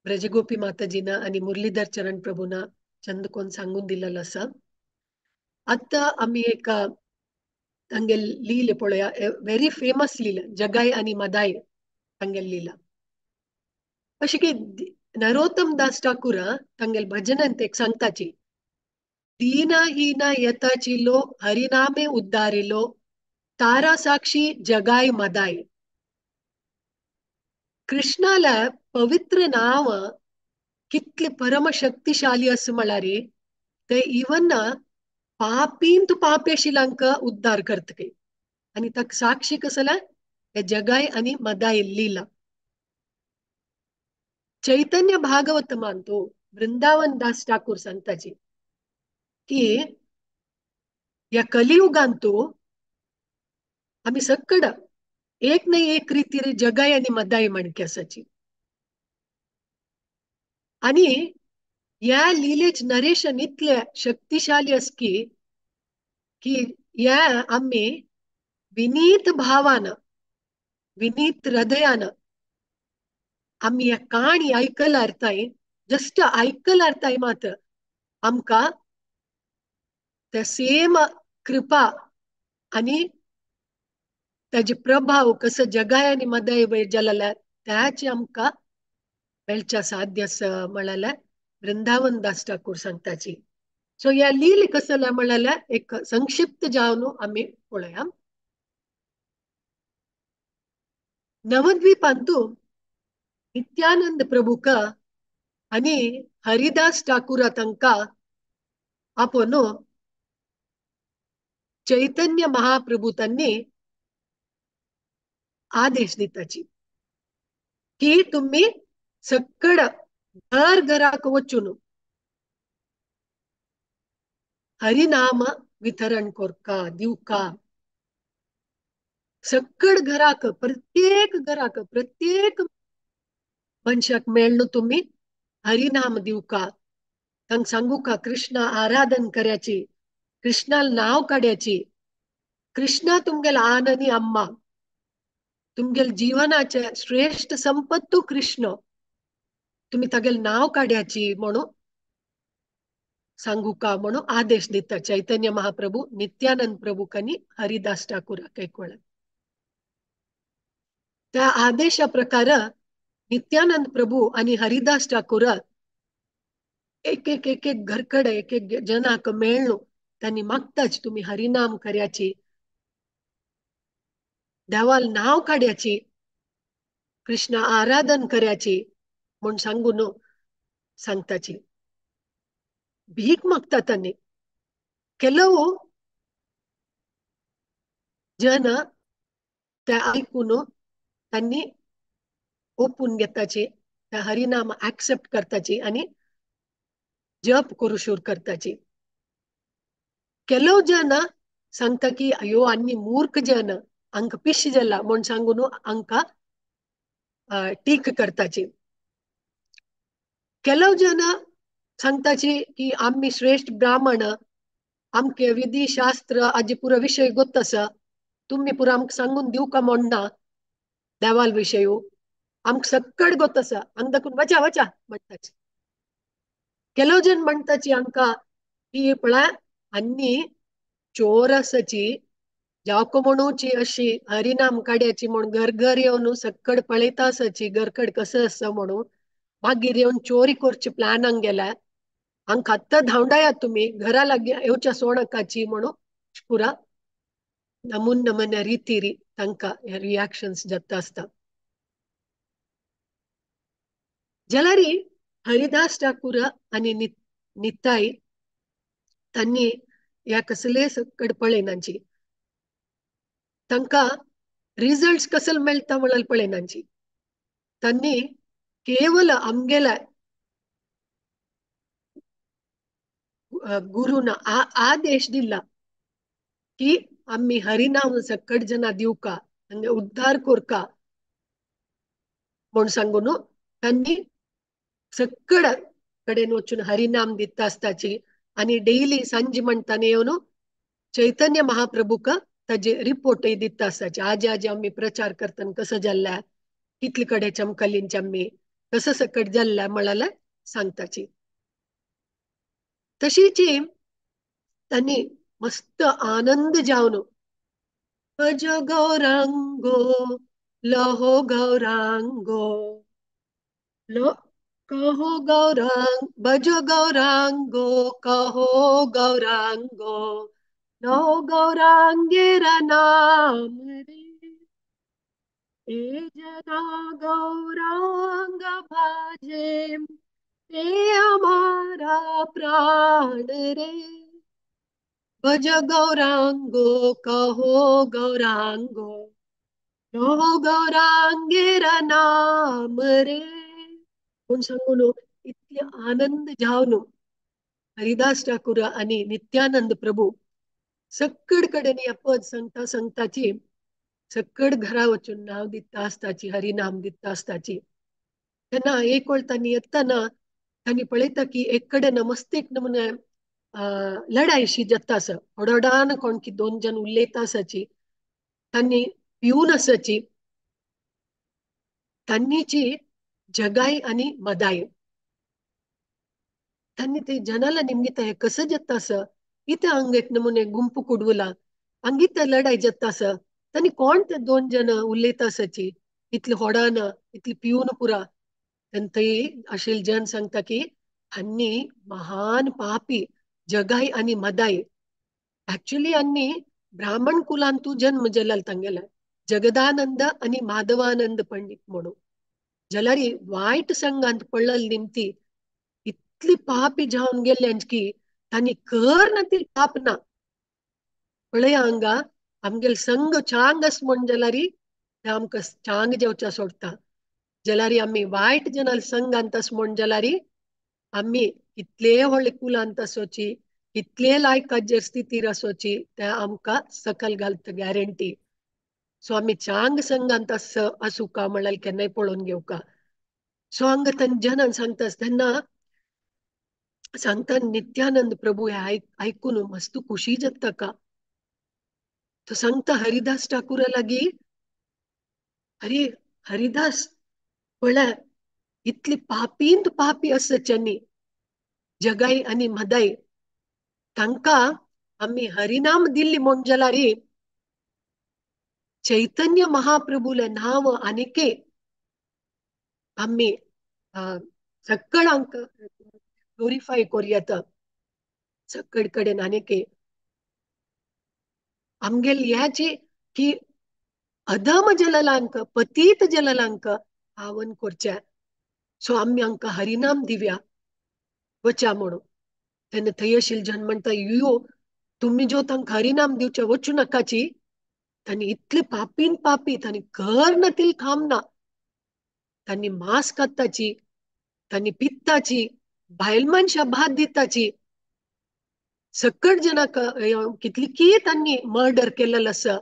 ब्रजगोपी माताजीना आनी मुरलीधर चरण प्रभूना चंद कोण सांगून दिलेलो आसा. आतां आमी एक तांगेल लीले पळोवया, व्हेरी फेमस लीला जगाय आनी मदाय तांगेल लीला. अशें की नरोत्तम दास ठाकूर तांगेल भजनांत एक सांगताची दीनहीन यताचिलो हरिनामे उद्धारिलो तारा साक्षी जगाय मदाय. कृष्णाला पवित्र नाव कितले परमशक्तिशाली असं म्हळ्यार ते इवन पापींत पापी आशिल्ल्यांक उद्धार करता आनी ताका साक्षी कसला हे जगाय आनी मदाय लीला. चैतन्य भागवत मानतो वृंदावन दास ठाकूर सांगताची की या कलियुगांतो आमी सकड एक नाही एक रीतीर जगाय आनी मदाय माणकी आसाची आनी या लीलेच नरेशन इतले शक्तिशाली असकी की या आम्ही विनीत भावान विनीत हृदयान आम्ही या काणी ऐकला अर्थाय जस्ट ऐकला अर्थाय मात्र आमकां त्या सेम कृपा आणि ताजे प्रभाव कसं जगाय आनी मदाय वयर जालेल्या त्याचे आमकां मेळच्या साध्य आसा म्हळ्यार वृंदावन दास ठाकूर सांगताची. सो ह्या लील कसल्या म्हळ्यार एक संक्षिप्त जावन आमी पळोवया. नवद्वीपांतू नित्यानंद प्रभूक आनी हरिदास ठाकूरा तांकां आपोवन चैतन्य महाप्रभू तांणी आदेश दिताची की तुम्ही सकड घर घराक वचून हरिनाम वितरण कोरका दिवका. सकड घराक प्रत्येक घराक प्रत्येक मनशाक मेळ्ळो तुम्ही हरिनाम दिवका. तांकां सांगू का कृष्णा आराधन करायची, कृष्णाला नाव काढायची, कृष्णा तुमगेल आन आनी अम्मा, तुमगेल जीवनाचे श्रेष्ठ संपत्तू कृष्ण, तुम्ही तागेल नाव काड्याची म्हणून सांगू का म्हणून आदेश दिता चैतन्य महाप्रभू नित्यानंद प्रभू आनी हरिदास ठाकूराक एकवेळा. त्या आदेशा प्रकार नित्यानंद प्रभू आनी हरिदास ठाकूर एक एक एक एक घरकडे एक एक जनाक मेळ्ळो त्यांनी मागताच तुम्ही हरिनाम कर्याची, देवाल नाव काड्याची, कृष्ण आराधन कर्याची म्हूण सांगून सांगताची. भीक मागता त्यांनी. ಕೆಲವು जन ते ऐकून त्यांनी ओपून घेताची, त्या हरिनाम ऍक्सेप्ट करताची आणि जप करू सुरू करताची. ಕೆಲವು जन सांगता की अयो आनी मूर्ख जन अंक पिश जाला म्हूण सांगून अंका टीक करताची. ಕೆಲವು जन सांगताची की आम्ही श्रेष्ठ ब्राह्मण, आमके विधी शास्त्र आजी पुरा विषय गोत आसा, तुम्ही पुरा आमकां सांगून दिवं का म्हणना देवाल विशय, आमकां सक्कड गोत आसा, हांगा दाखून वचा वचा म्हणटाची. ಕೆಲವು जन म्हणटाची आमकां की पळय आनी चोर आसाची जावको म्हणूची अशी हरिनाम काड्याची म्हूण घर घर येवन सक्कड पळयता आसाची, घरकड कसं आसा म्हणून मागीर येवन चोरी करची प्लॅनांक गेल्या, हांकां आत्तां धांवडायात तुमी घरा लागीं येवच्या सोणकाची म्हणून पुरा नमून नमन रितीरी तांकां रिएक्शन्स जाता आसता. जाल्यार हरिदास ठाकूर आनी निताई तांणी ह्या कसले सकड पळयनाची, तांकां रिजल्ट्स कसले मेळटा म्हणून पळयनाची, तांणी केवल आमगेल्या गुरुना आदेश दिला की आम्ही हरिनाम सकट जना दिवका, हांगा उद्धार कोरका म्हूण सांगून तांणी सकड कडेन वचून हरिनाम दिता आसताची आनी डेली सांजे म्हणटाना येवन चैतन्य महाप्रभूक ताजे रिपोर्टय दिता आसताचे. आज आज आमी प्रचार करतना कसो जाल्ला, कितले कडेन चमकलींचे आमी कसो सकट जाल्ला म्हळ्यार सांगताची. तशीची तांणी मस्त आनंद जावन भज गौरांगो लहो गौरांगो लो कहो गौरांग भज गौरांगो कहो गौरांगो लो गौरांगेर नाम रे, ए जना गौरांग भाजे ते हमारा प्राण रे, भज गौरांगो कहो गौरांगो लो गौरांगेर नाम रे म्हूण सांगून इतले आनंद जावन हरिदास ठाकूर आनी नित्यानंद प्रभू सकड कडेन ह्या पद सांगता सांगताची सकड घरा वचून नाव दिता आसताची, हरिनाम दिता आसताची. तेन्ना एक वेळ तांणी येतना तांणी पळयता की एक कडेन मस्त एक नमुने लढाईशी जाता आसा, होडोडान कोण की दोन जण उलयता आसाची, तांणी पिवन आसाची, तांणीची जगाई आनी मदाई. तांणी ते जनाला निमगिता हे कसं जाता आसा, इथे हांग एक नमुने गुंपू कुडवला, हांग इथे लढाई जाता आसा, तांणी कोण ते दोन जण उलयता आसाची इतले होडान इतले पिवन पुरा. तेन्ना थंय आशिल्ले जन सांगता की हांणी महान पापी जगाई आनी मदाई, ऍक्च्युली हांणी ब्राह्मण कुलान तूं जन्म जाल्लो तांगेलो, जगदानंद आनी माधवानंद पंडित म्हणून, जाल्यार वायट संघांत पडलेली निमती इतली पापी जावन गेल्ले की तांणी कर ना ती पाप ना. पळया हांगा आमगेल संघ चांग आस म्हण जाल्यार ते आमकां चांग जेवच्या सोडटा, जाल्यार आमी वायट जनाल संघांत आस म्हण जाल्यार आमी कितले व्हडले कुलांत आसोची, कितले लायकाचेर स्थितीर आसोची, ते आमकां सकल घालता गॅरंटी. सो आमी चांग संघांत आसूका म्हणल्यार केन्नाय पळोवन घेवका. सो हांगा तांच्या जनान सांगता तेन्ना सांगता नित्यानंद प्रभू हे आयकून मस्त खुशी जाता का. तो सांगता हरिदास ठाकूरा लागी, अरे हरिदास पळय इतली पापींत पापी आसच्यांनी जगाई आनी मदाई तांकां आमी हरिनाम दिल्ली म्हूण जाल्यार चैतन्य महाप्रभूले नांव आनीके आमी सगळ्यांक ग्लोरिफाय करूयात सगळे कडेन आनीके आमगेल ह्याची की अधम जललांक पतीत जललांक पावन करचे. सो आमी हांकां हरिनाम दिव्या वच्या म्हणून. तेन्ना थंय आशिल्ले जन म्हणटा यो तुमी जो तांकां हरिनाम दिवचे वचूं नाकाची, तांणी इतले पापीन पापी तांणी कर नातील खाम ना, तांणी मांस खाताची, तांणी पित्ताची, बायल मनशां भात दिताची, सकट जनाक कितली की तांणी मर्डर केलेलो आसा.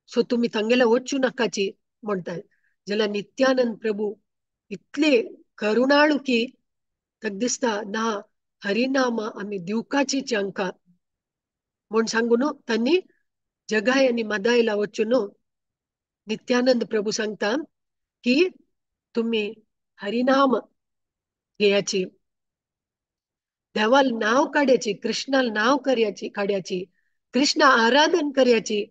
सो तुमी तांगेले वचूं नाकाची म्हणटात. जाल्यार नित्यानंद प्रभू इतले करुणाळू की ताका दिसता ना हरिनामा आमी दिवकाची हांकां म्हूण सांगून तांणी जगाय आनी मदायला वचून नित्यानंद प्रभू सांगता की तुमी हरिनाम घेयाची, देवाल नाव काड्याची, कृष्णाल नाव करयाची काड्याची, कृष्ण आराधन करयाची,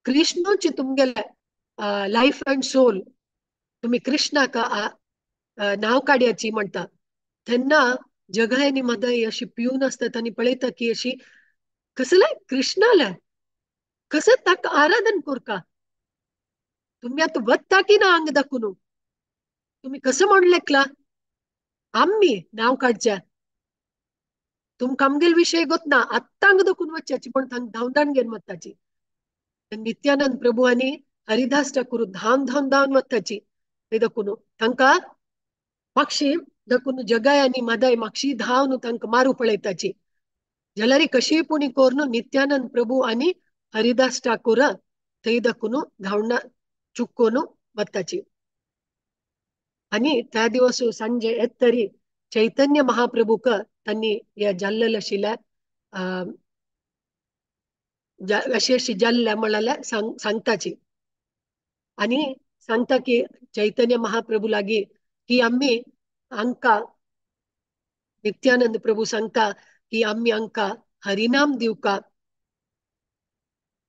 कृष्णूची तुमगेले लायफ अँड सोल तुमी कृष्णाक नाव काड्याची म्हणटा. तेन्ना जगाय आनी मदाई अशी पिवन आसतात आनी पळयता की अशी कसलें कृष्णाले कसं ताका आराधन करका, तुमी आतां वता की ना आंग दाखोवन तुमी कसं म्हणलेकला आमी नाव काडच्या, तुमकां आमगेल विशय गोतना आत्तां आंग दाखोवन वचच्याची, पण तांकां धांवदान घेवन वताची. नित्यानंद प्रभू आनी हरिदास ठाकूर धांवन धांवन धांवन वताची ते दाखोवन तांकां मागशी दाखोवन जगाय आनी मदाय मागशी धांवन तांकां मारू पळयताची. जाल्यार कशी पुणी करून नित्यानंद प्रभू आनी हरिदास ठाकूर थंय दाखोवन धांवणा चुकोवन वताची. आनी त्या दिवस सांजे येत तरी चैतन्य महाप्रभूक तांणी हे जाल्लेले आशिल्ले अशी अशी जाल्ले म्हळ्यार सांगताची आनी सांगता की चैतन्य महाप्रभू लागी की आमी हांकां नित्यानंद प्रभू सांगता की आमी हांकां हरिनाम दिवका,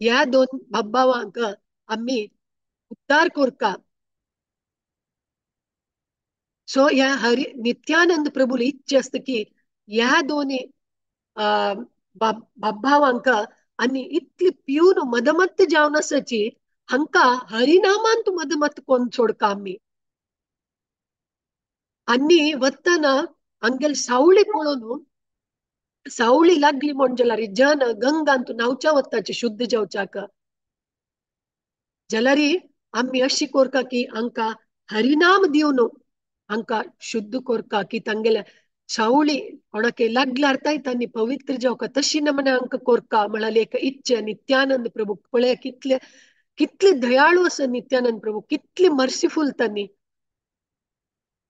ह्या दोन बाब्बावांक आमी उद्धार करका. सो ह्या हरि नित्यानंद प्रभूली इच्छा आसता की ह्या दोनी बाब्बावांक आनी इतली पिवन मदमत्त जावन आसाची हांकां हरिनामान मदमत्त कोण सोडका आमी. आनी वतना हांगेल सावळी पळोवन सावळी लागली म्हण जाल्यार जन गंगांत न्हांवच्या वताची शुद्ध जावच्याक, जाल्यार आमी अशी करका की हांकां हरिनाम दिवन हांकां शुद्ध करका की तांगेल्या सावळी कोणाक लागल्यार तांणी पवित्र जावका तशी नमने हांकां करका म्हळ्यार एक इच्छा नित्यानंद प्रभू. पळय कितले कितले दयाळू आसा नित्यानंद प्रभू, कितले मर्सिफूल तांणी.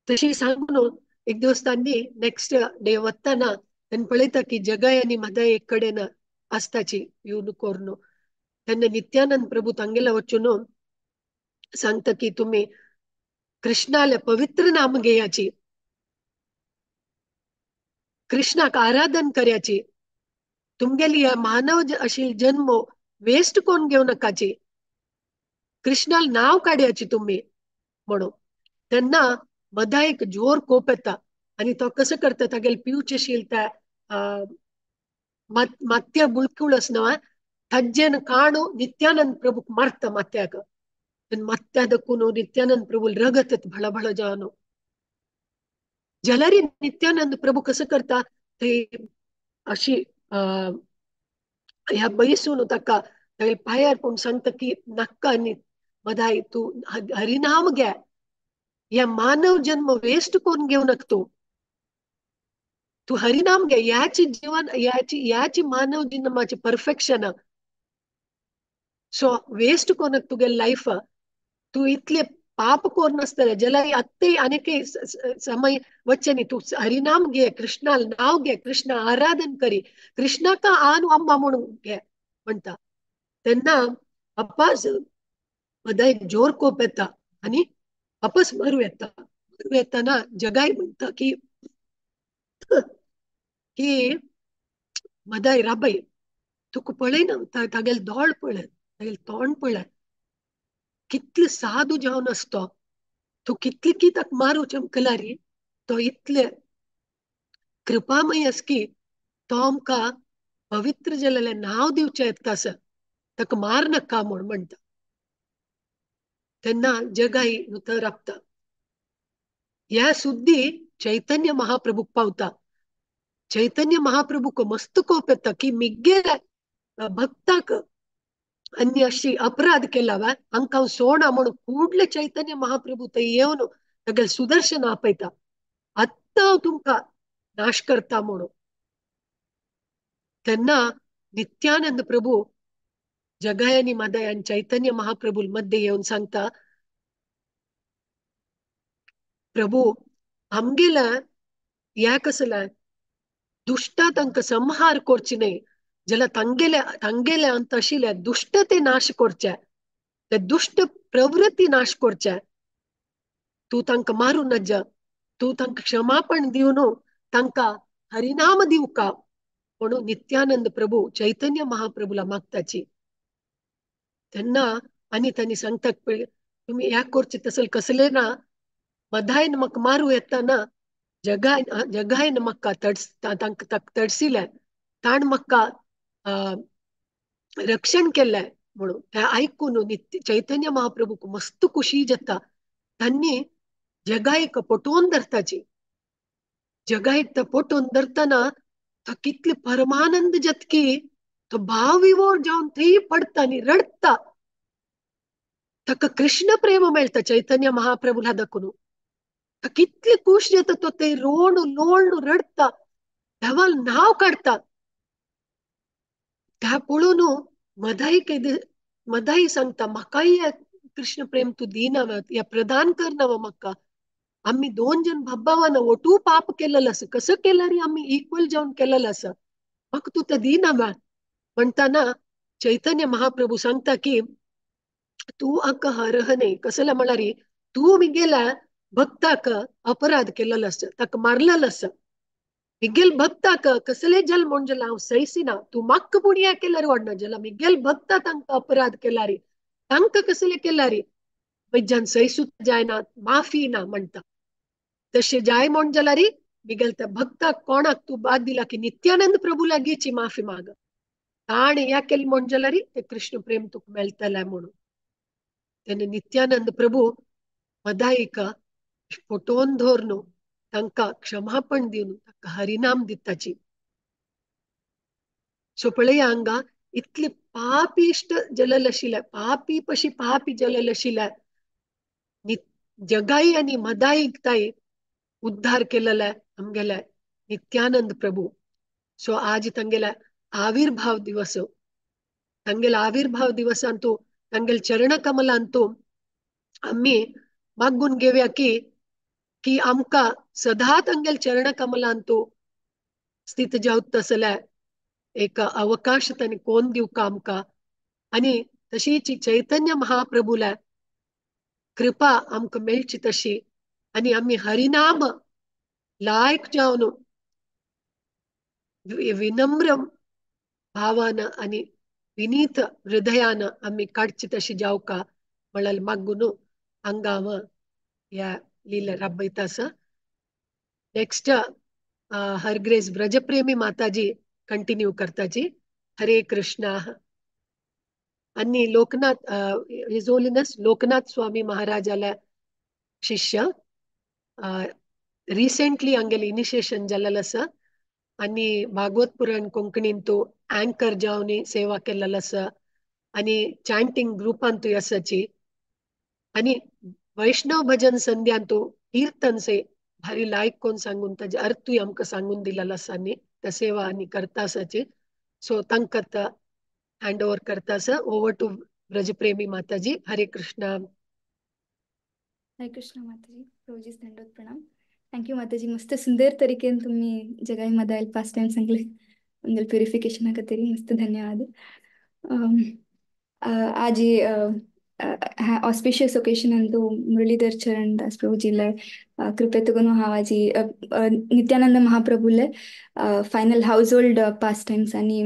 तशी सांगून एक दिवस तांणी नेक्स्ट डे वतना तांणी पळयता की जगाय आनी मदाय एक कडेन आसताची येवन करून. तेन्ना नित्यानंद प्रभू तांगेले वचून सांगता की तुमी कृष्णाले पवित्र नाम घेयाची, कृष्णाक आराधन करयाची, तुमगेली ह्या मानव अशी जन्म वेस्ट कोण घेवं नाकाची, कृष्णाल नाव काडयाची तुमी म्हणून. तेन्ना मदाईक जोर कोप येता आनी तो कसो करता तागेले पिवचे आशिल्ले त्या मात्या बुळकुळ आसना ताजेन काणू नित्यानंद प्रभूक मारता मात्याक. मात्या दाखोवन नित्यानंद प्रभू रगत भळभळ जावन. जाल्यार नित्यानंद प्रभू कसो करता ते अशी ह्या बैसून ताका तागेले पांयार पूण सांगता की नाका आनी मदाई तूं हरिनाम घे, ह्या मानव जन्म वेस्ट करून घेवं नाका तूं, तूं हरिनाम घे, ह्याची जीवन ह्याची ह्याची मानव जन्माची परफेक्शन. सो वेस्ट करूं नाका तुगे लायफ, तूं इतले पाप करून नासतले जाल्यार आत्ताय आनीक समय वचचे न्ही, तूं हरिनाम घे, कृष्णाल नाव घे, कृष्ण आराधन करी, कृष्णाका आन अम्मा म्हणून घे म्हणटा. तेन्ना अपास मदाईक जोर कोप येता आनी वापस मारू येता. मारू येताना जगाय म्हणटा की की मदाई राबय तुका पळयना, तागेले दोळ पळय, तागेले तोंड पळय, कितले साधू जावन आसतो, तूं कितले की ताका मारू चमकलारी तो इतले कृपामय आस की तो आमकां पवित्र जालेलें नांव दिवचें येता आसा, ताका मार नाका म्हूण म्हणटा. तेन्ना जगाई नुतर राबता. ह्या सुद्दी चैतन्य महाप्रभूक पावता. चैतन्य महाप्रभूक मस्त कोप येता की मिगेले भक्ताक आनी अशी अपराध केला वा हांकां हांव सोडना म्हणून कूडले चैतन्य महाप्रभू थंय येवन तागेले सुदर्शन आपयता, आत्तां हांव तुमकां नाश करता म्हणून. तेन्ना नित्यानंद प्रभू जगाय आनी मादाय आनी चैतन्य महाप्रभू मध्य येवन सांगता, प्रभू आमगेल्या ह्या कसल्या दुश्टा तांकां संहार करची न्हय, जाल्यार तांगेल्या तांगेल्या अंत आशिल्ल्या दुश्ट ते नाश करचे, ते दुश्ट प्रवृत्ती नाश करचे, तूं तांकां मारूं नज, तूं तांकां क्षमापण दिवन तांकां हरिनाम दिवका म्हणून नित्यानंद प्रभू चैतन्य महाप्रभूला मागताची. तेन्ना आनी तांणी सांगतात तुमी ह्या करचे तसले कसले ना, मदायन म्हाका मारू येता ना, जगाय जगायन म्हाका तांकां तडसिलें, ताण म्हाका रक्षण केलें म्हणून. हें आयकून नित्य चैतन्य महाप्रभूक मस्त खुशी जाता. तांणी जगायक पटोवन धरताची. जगायक पटोवन धरतना तो कितले परमानंद जातकी तो भाव विवोर जावन थंय पडटा आनी रडटा. ताका कृष्ण प्रेम मेळटा चैतन्य महाप्रभूला दाखोवन. तो कितले खुश जाता, तो थंय रोण लोळून रडटा, देवाल नांव काडटा. त्या पळोवन मदाई मदाई सांगता म्हाकाय कृष्ण प्रेम तूं दिना, या प्रदान करना वा म्हाका. आमी दोन जण भावान ओटू पाप केलेलं आसा, कसं केलं रे आमी इक्वल जावन केलेलं आसा, म्हाका तूं तें दिना वा म्हणटाना चैतन्य महाप्रभू सांगता की तूं आका हरह न्हय. कसलें म्हळ्यार तूं मिगेल्या भक्ताक अपराध केलेलो आसा, ताका मारलेलो आसा, मिगेल भक्ताक कसले जल म्हूण जाल्यार हांव सैसिना, तूं म्हाका पूण हें केल्यार वाडना, जाल्यार मिगेल भक्ता तांकां अपराध केला रे, तांकां कसले केला रे म्हज्यान सैसूत जायना, माफी ना म्हणटा. तशें जाय म्हूण जाल्यार मिगेल त्या भक्ताक कोणाक तूं बाद दिला की नित्यानंद प्रभू लागींची माफी माग, ताणें ह्या केलें म्हूण जाल्यार तें कृष्ण प्रेम तुका मेळटलें म्हणून. तेन्ना नित्यानंद प्रभू मदाईक पटोवन धरून तांकां क्षमापण दिवन तांकां हरिनाम दिताची. सो पळया हांगा इतले पापिश्ट जलल आशिल्ले, पापी पशी पापी जलल आशिल्ले जगाई आनी मदाईक ताई उद्धार केलेले आमगेले नित्यानंद प्रभू. सो आज तांगेले आविर्भाव दिवस, तांगेले आविर्भाव दिवसांतू तांगेले चरण कमलांतू आमी मागून घेवया की की आमकां सदा तांगेले चरण कमलांतू स्थित जावत तसले एक अवकाश तांणी कोण दिवका आमकां. आनी तशीच चैतन्य महाप्रभूला कृपा आमकां मेळची तशी आनी आमी हरिनाम लायक जावन विनम्र भावान आनी विनीत हृदयान आमी काडची तशी जावका म्हळ्यार मागून हांगा हांव ह्या लीला राबयता आसा. नेक्स्ट हरग्रेस ब्रजप्रेमी माताजी कंटिन्यू करताची. हरे कृष्णा. आनी लोकनाथ his holiness Loknath स्वामी महाराजाला शिष्य रिसेंटली हांगेले इनिशिएशन जाल्लें आसा आनी भागवत पुराण कोंकणींतू अँकर जावन सेवा केल्लें आसा आनी चांटींग ग्रुपांतूय आसाची आनी वैष्णव भजन संध्यांतू कीर्तन से भारी लायक कोण सांगून ताजे अर्थूय आमकां सांगून दिलेलो आसा आनी त्या सेवा आनी करता आसाची. सो तांकां हँड ओवर करता आसा. ओवर टू ब्रजप्रेमी माताजी. हरे कृष्णा.
हरे कृष्णा माताजी. प्रभुजी दंडवत प्रणाम. Thank you माताजी. मस्त सुंदर तरीकेन तुम्ही जगाई मदायल पास्ट टाइम सांगले, म्हणजे प्युरिफिकेशना खातीर मस्त धन्यवाद. आज ऑस्पिशियस ओकेशन मुरलीधर चरण दास प्रभुजीले कृपेतून हांव आजी नित्यानंद महाप्रभूले final household pass times आनी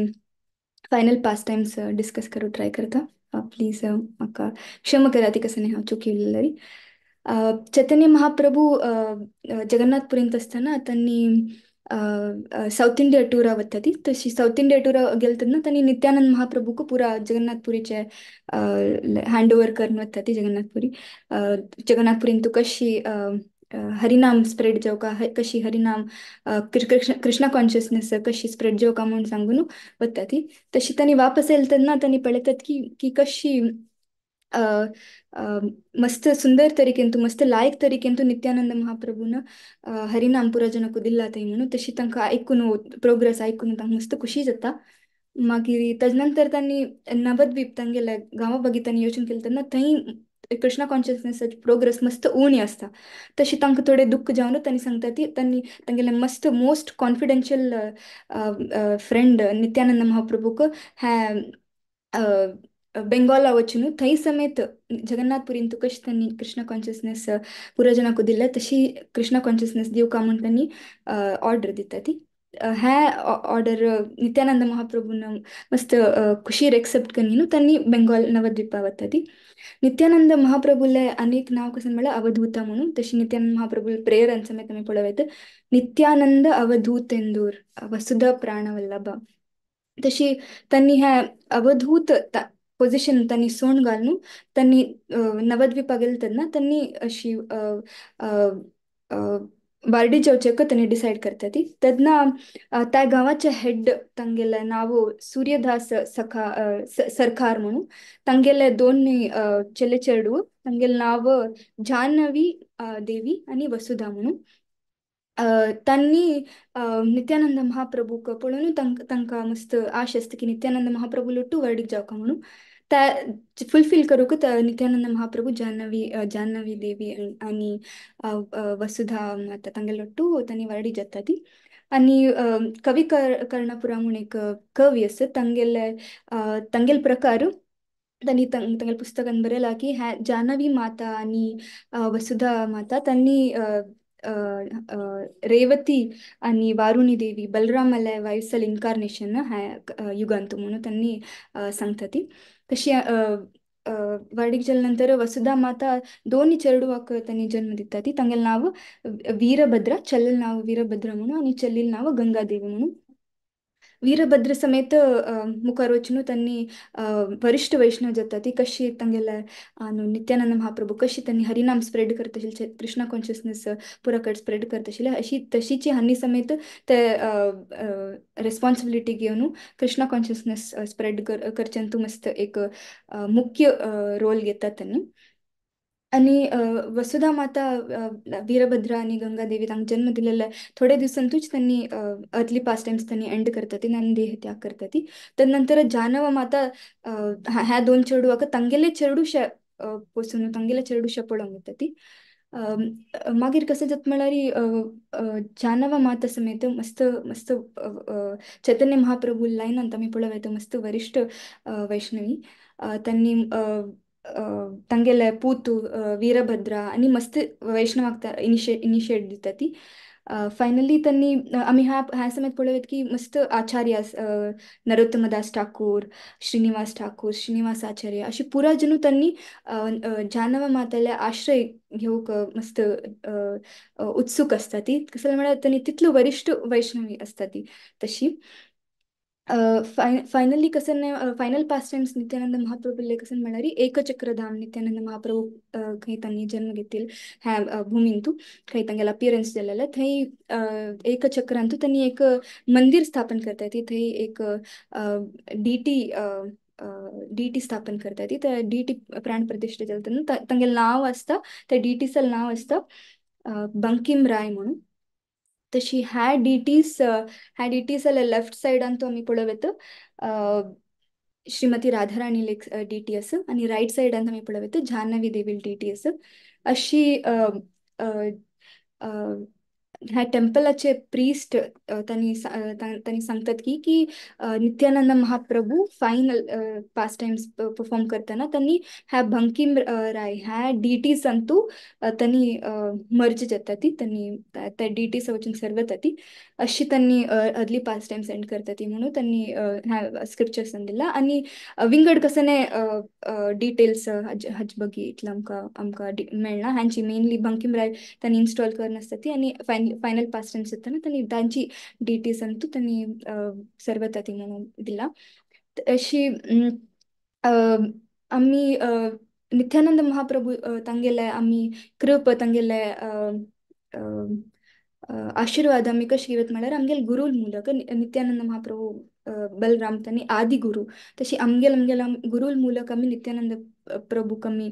फायनल पास टायम्स डिस्कस करूं ट्राय करता. प्लीज म्हाका क्षमा करा ती कसं हांव चुकी उरलेली. चैतन्य महाप्रभू जगन्नाथपुरींत आसतना त्यांनी साऊथ इंडिया टूरा वता ती. तशी साऊथ इंडिया टूरा गेले तेन्ना त्यांनी नित्यानंद महाप्रभूक पुरा जगन्नाथपुरीचे हँड ओवर करून वता ती जगन्नाथपुरी. जगन्नाथपुरींत कशी हरिनाम स्प्रेड जावका, कशी हरिनाम कृष्ण कृष्णा कॉन्शियसनेस कशी स्प्रेड जावका म्हणून सांगून वता ती. तशी त्यांनी वापस येयले तेन्ना त्यांनी पळयतात की की कशी अ, अ, मस्त सुंदर तरीकेन तूं मस्त लायक तरीकेन तूं नित्यानंद महाप्रभून हरिनाम पुरा जनक दिल्ला थंय म्हणून. तशी तांकां आयकून प्रोग्रेस आयकून तांकां मस्त खुशी जाता. मागीर ताजे नंतर तांणी नवद्वीप तांगेल्या गांवा बगीतांनी योजन केलें तेन्ना थंय कृष्णा कॉन्शियसनेसाची प्रोग्रेस मस्त उणी आसता. तशी तांकां थोडें दुख्ख जावन तांणी सांगता ती तांणी तांगेले मस्त मोस्ट कॉन्फिडेन्शियल फ्रेंड नित्यानंद महाप्रभूक ह्या बेंगॉला वचून थंय समेत जगन्नाथपुरींत कशी त्यांनी कृष्णा कॉन्शियसनेस पुरा जनाक दिल्या तशी कृष्णा कॉन्शियसनेस दिवका म्हूण त्यांनी ऑर्डर दिता ती. ह्या ऑर्डर नित्यानंद महाप्रभून मस्त खुशीर एक्सेप्ट करून त्यांनी बेंगॉल नवद्वीपा वता ती. नित्यानंद महाप्रभूले अनेक नाव कसं म्हळ्यार अवधूता म्हणून. तशी नित्यानंद महाप्रभू प्रेयर समेत आमी पळोवं येता नित्यानंद अवधूतेंदूर वसुधा प्राणवल्लभ. तशी त्यांनी ह्या अवधूत पोझिशन त्यांनी सोण घालून त्यांनी नवद्वीपा गेले तेन्ना त्यांनी अशी वार्डी जावचेक त्यांनी डिसायड करता ती. तेन्ना त्या गांवाचे हेड तांगेले नांव सूर्यदास सखा सरकार म्हणून तांगेले दोन चेले चेडू तांगेले नांव जान्हवी देवी आनी वसुधा म्हणून. त्यांनी नित्यानंद महाप्रभूक पळोवन तांकां मस्त आश आसता की नित्यानंद महाप्रभू लुट्टू वर्डीक जावका म्हणून. त्या फुलफील करूंक नित्यानंद महाप्रभू जान्हवी जान्हवी देवी आनी वसुधा माता तांगेले लट्टू तांणी वर्डीक जाता ती. आनी कवी कर्णपुरा म्हूण एक कवी आसा तांगेले तांगेले प्रकार त्यांनी तांगेले पुस्तकान बरयलां की ह्या जान्हवी माता आनी वसुधा माता त्यांनी रेवती आणि वारुणी देवी बलरामाले वायसल इन्कार्नेशन ह्या युगांत म्हणून त्यांनी सांगता ती. तशी वाडीक जाल्या नंतर वसुधा माता दोन चेडवाक त्यांनी जन्म दिता ती. तांगेलें नांव वीरभद्रा, चल्लेलें नांव वीरभद्रा म्हणून आनी चल्लेलें नांव गंगादेवी म्हणून. वीरभद्र समेत मुखार वचून त्यांनी वरिष्ठ वैष्णव जाता ती. कशी तांगेले नित्यानंद महाप्रभू कशी त्यांनी हरिनाम स्प्रेड करता आशिल्ले, कृष्णा कॉन्शियसनेस पुरा कडेन स्प्रेड करता आशिल्ले, अशी तशीची हांणी समेत ते रेस्पॉन्सिबिलिटी घेवन कृष्णा कॉन्शियसनेस स्प्रेड करच्यांतू मस्त एक मुख्य रोल घेतात त्यांनी. आनी वसुधा माता वीरभद्रा आनी गंगादेवी तांकां जन्म दिलेले थोडे दिवसांतूच त्यांनी अर्ली पास टायम्स त्यांनी एंड करता ती आनी देह त्याग करता ती. तर नंतर जानव माता ह्या दोन चेडवाक तांगेले चेडूशे पोसून तांगेले चेडूशे पळोवंक येता ती. मागीर कसं जाता म्हळ्यार जानव माता समेत मस्त मस्त चैतन्य महाप्रभू लायनांत आमी पळोवं येता मस्त वरिष्ठ वैष्णवी त्यांनी तांगेले पूत वीरभद्रा आनी मस्त वैष्णवाक इनिशिएट दिता ती. फायनली त्यांनी आमी ह्या ह्या समेत पळोवं येता की मस्त आचार्य नरोत्तमदास ठाकूर, श्रीनिवास ठाकूर, श्रीनिवास आचार्य अशी पुरा जनू त्यांनी जानव माताले आश्रय घेवंक मस्त उत्सुक आसता ती. कसं म्हळ्यार त्यांनी तितलो वरिष्ठ वैष्णवी आसता ती. तशी फायनली कसं फायनल पास टायम्स नित्यानंद महाप्रभूले कसं म्हळ्यार एकचक्रधाम नित्यानंद महाप्रभू खंय तांणी जन्म घेतील ह्या भूमींतू खंय तांगेले अपियरन्स जालेले थंय एकचक्रांतू त्यांनी एक मंदिर स्थापन करता ती. थंय एक डीटी डीटी स्थापन करता ती. त्या डीटी प्राण प्रतिष्ठा जाता तेन्ना तांगेलें नांव आसता त्या डीटीचें नांव आसता बंकिम राय म्हणून. तशी ह्या डीटीस जाल्यार लेफ्ट सायडान तो आमी पळोवं येता श्रीमती राधाराणी एक डीटी आसा आनी रायट सायडान आमी पळोवं येता जान्हवी देवी डीटी आसा. अशी ह्या टेम्पलाचे प्रीस्ट तांणी तांणी सांगतात की की Nityanand Mahaprabhu final pastimes perform करताना त्यांनी ह्या बंकिम राय ह्या डिटीज अंतू त्यांनी मर्ज जाता ती त्यांनी त्या डिटीज वचून सर्व ती अशी त्यांनी अर्ली पास टाइम्स एंड करता ती म्हणून त्यांनी ह्या स्क्रिप्चर्स दिला. आणि विंगड कसने डिटेल्स हज बगी इतलं आमकां आमकां मेळना. हांची मेनली बंकिम राय त्यांनी इन्स्टॉल कर नासता ती आणि फायनल पास टाइम्स जाताना त्यांनी तांची डिटीज अंतू त्यांनी सर्वता ती म्हणून दिला. अशी आमी नित्यानंद महाप्रभू तांगेले आमी कृप तांगेले आशीर्वाद आमी कशें घेवत म्हळ्यार आमगेले गुरू ಮೂಲಕ नित्यानंद महाप्रभू बलराम तांणी आदी गुरू तशी आमगेल आमगेल गुरू ಮೂಲಕ आमी नित्यानंद प्रभू कमी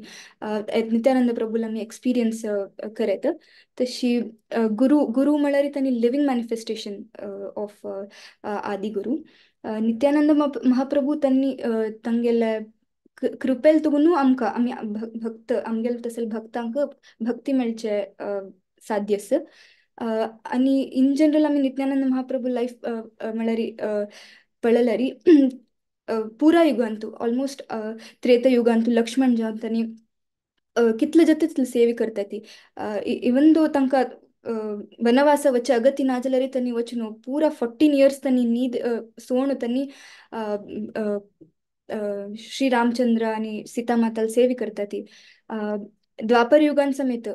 नित्यानंद प्रभूला आमी एक्सपिरियन्स करत. तशी गुरू गुरू म्हळ्यार तांणी लिव्हिंग मॅनिफेस्टेशन ऑफ आदी गुरू नित्यानंद महाप्रभू तांणी तांगेले कृपेल तुगून आमकां आमी भक्त आमगेले तसले भक्तांक भक्ती मेळचे साध्य आसा. आनी इन जनरल आमी नित्यानंद महाप्रभू लायफ म्हळ्यार पळयल्यार पुरा युगांतू ऑलमोस्ट त्रेता युगांतू लक्ष्मण जावन तांणी कितले जाता तितले सेवे करता ती इवन दो तांकां वनवासा वच्चे अगत्य ना जाल्यार तांणी वचून पुरा 14 इयर्स तांणी न्हीद सोण तांणी श्री रामचंद्र आनी सीता माताल सेवे करता ती. द्वापर युगान समेत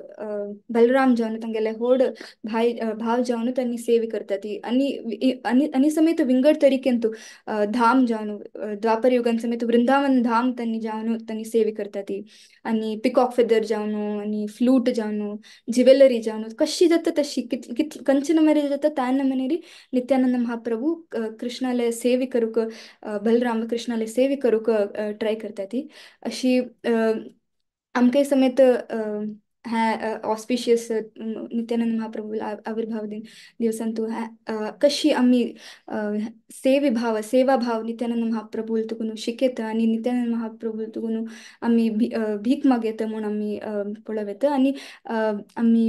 बलराम जावन तांगेले होड भाय भाव जावन तांणी सेवे करता ती. आनी आनी आनी समेत विंगड तरीकेन तूं धाम जावन द्वापर युगान समेत वृंदावन धाम तांणी जावन तांणी सेवे करता ती. आनी पिकॉक फेदर जावन आनी फ्लूट जावन ज्युवेलरी जावन कशी जाता तशी कित कित कंचे नमरे जाता त्या नमनेरी नित्यानंद महाप्रभू कृष्णाले सेवे करूंक बलराम कृष्णाले सेवे करूंक ट्राय करता ती. अशी आमकां समेत ह्या ऑस्पिशियस नित्यानंद महाप्रभू आविर्भाव दिन दिवसांतू कशी आमी सेवे भाव सेवा भाव नित्यानंद महाप्रभू तुकून शिकयता आनी नित्यानंद महाप्रभू तुकून आमी भीक मागयता म्हूण आमी पळोवं आनी आमी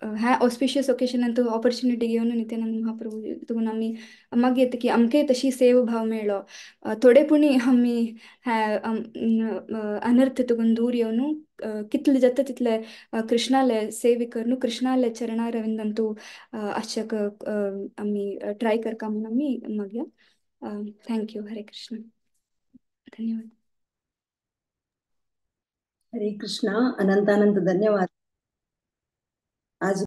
ह्या ऑस्पिशियस ओकेशनांत ऑपॉर्च्युनिटी घेवन नित्यानंद महाप्रभू तुकून आमी मागयता की आमकांय तशी सेव भाव मेळ्ळो थोडे पुणी आमी ह्या अनर्थ तुकून दूर येवन कितले जाता तितले कृष्णाले सेवे करून कृष्णाले चरणारविंदांतू आश्चक आमी ट्राय करका म्हणून आमी मागया. Thank you. हरे कृष्ण. धन्यवाद.
हरे कृष्ण. अनंत अनंत धन्यवाद. आज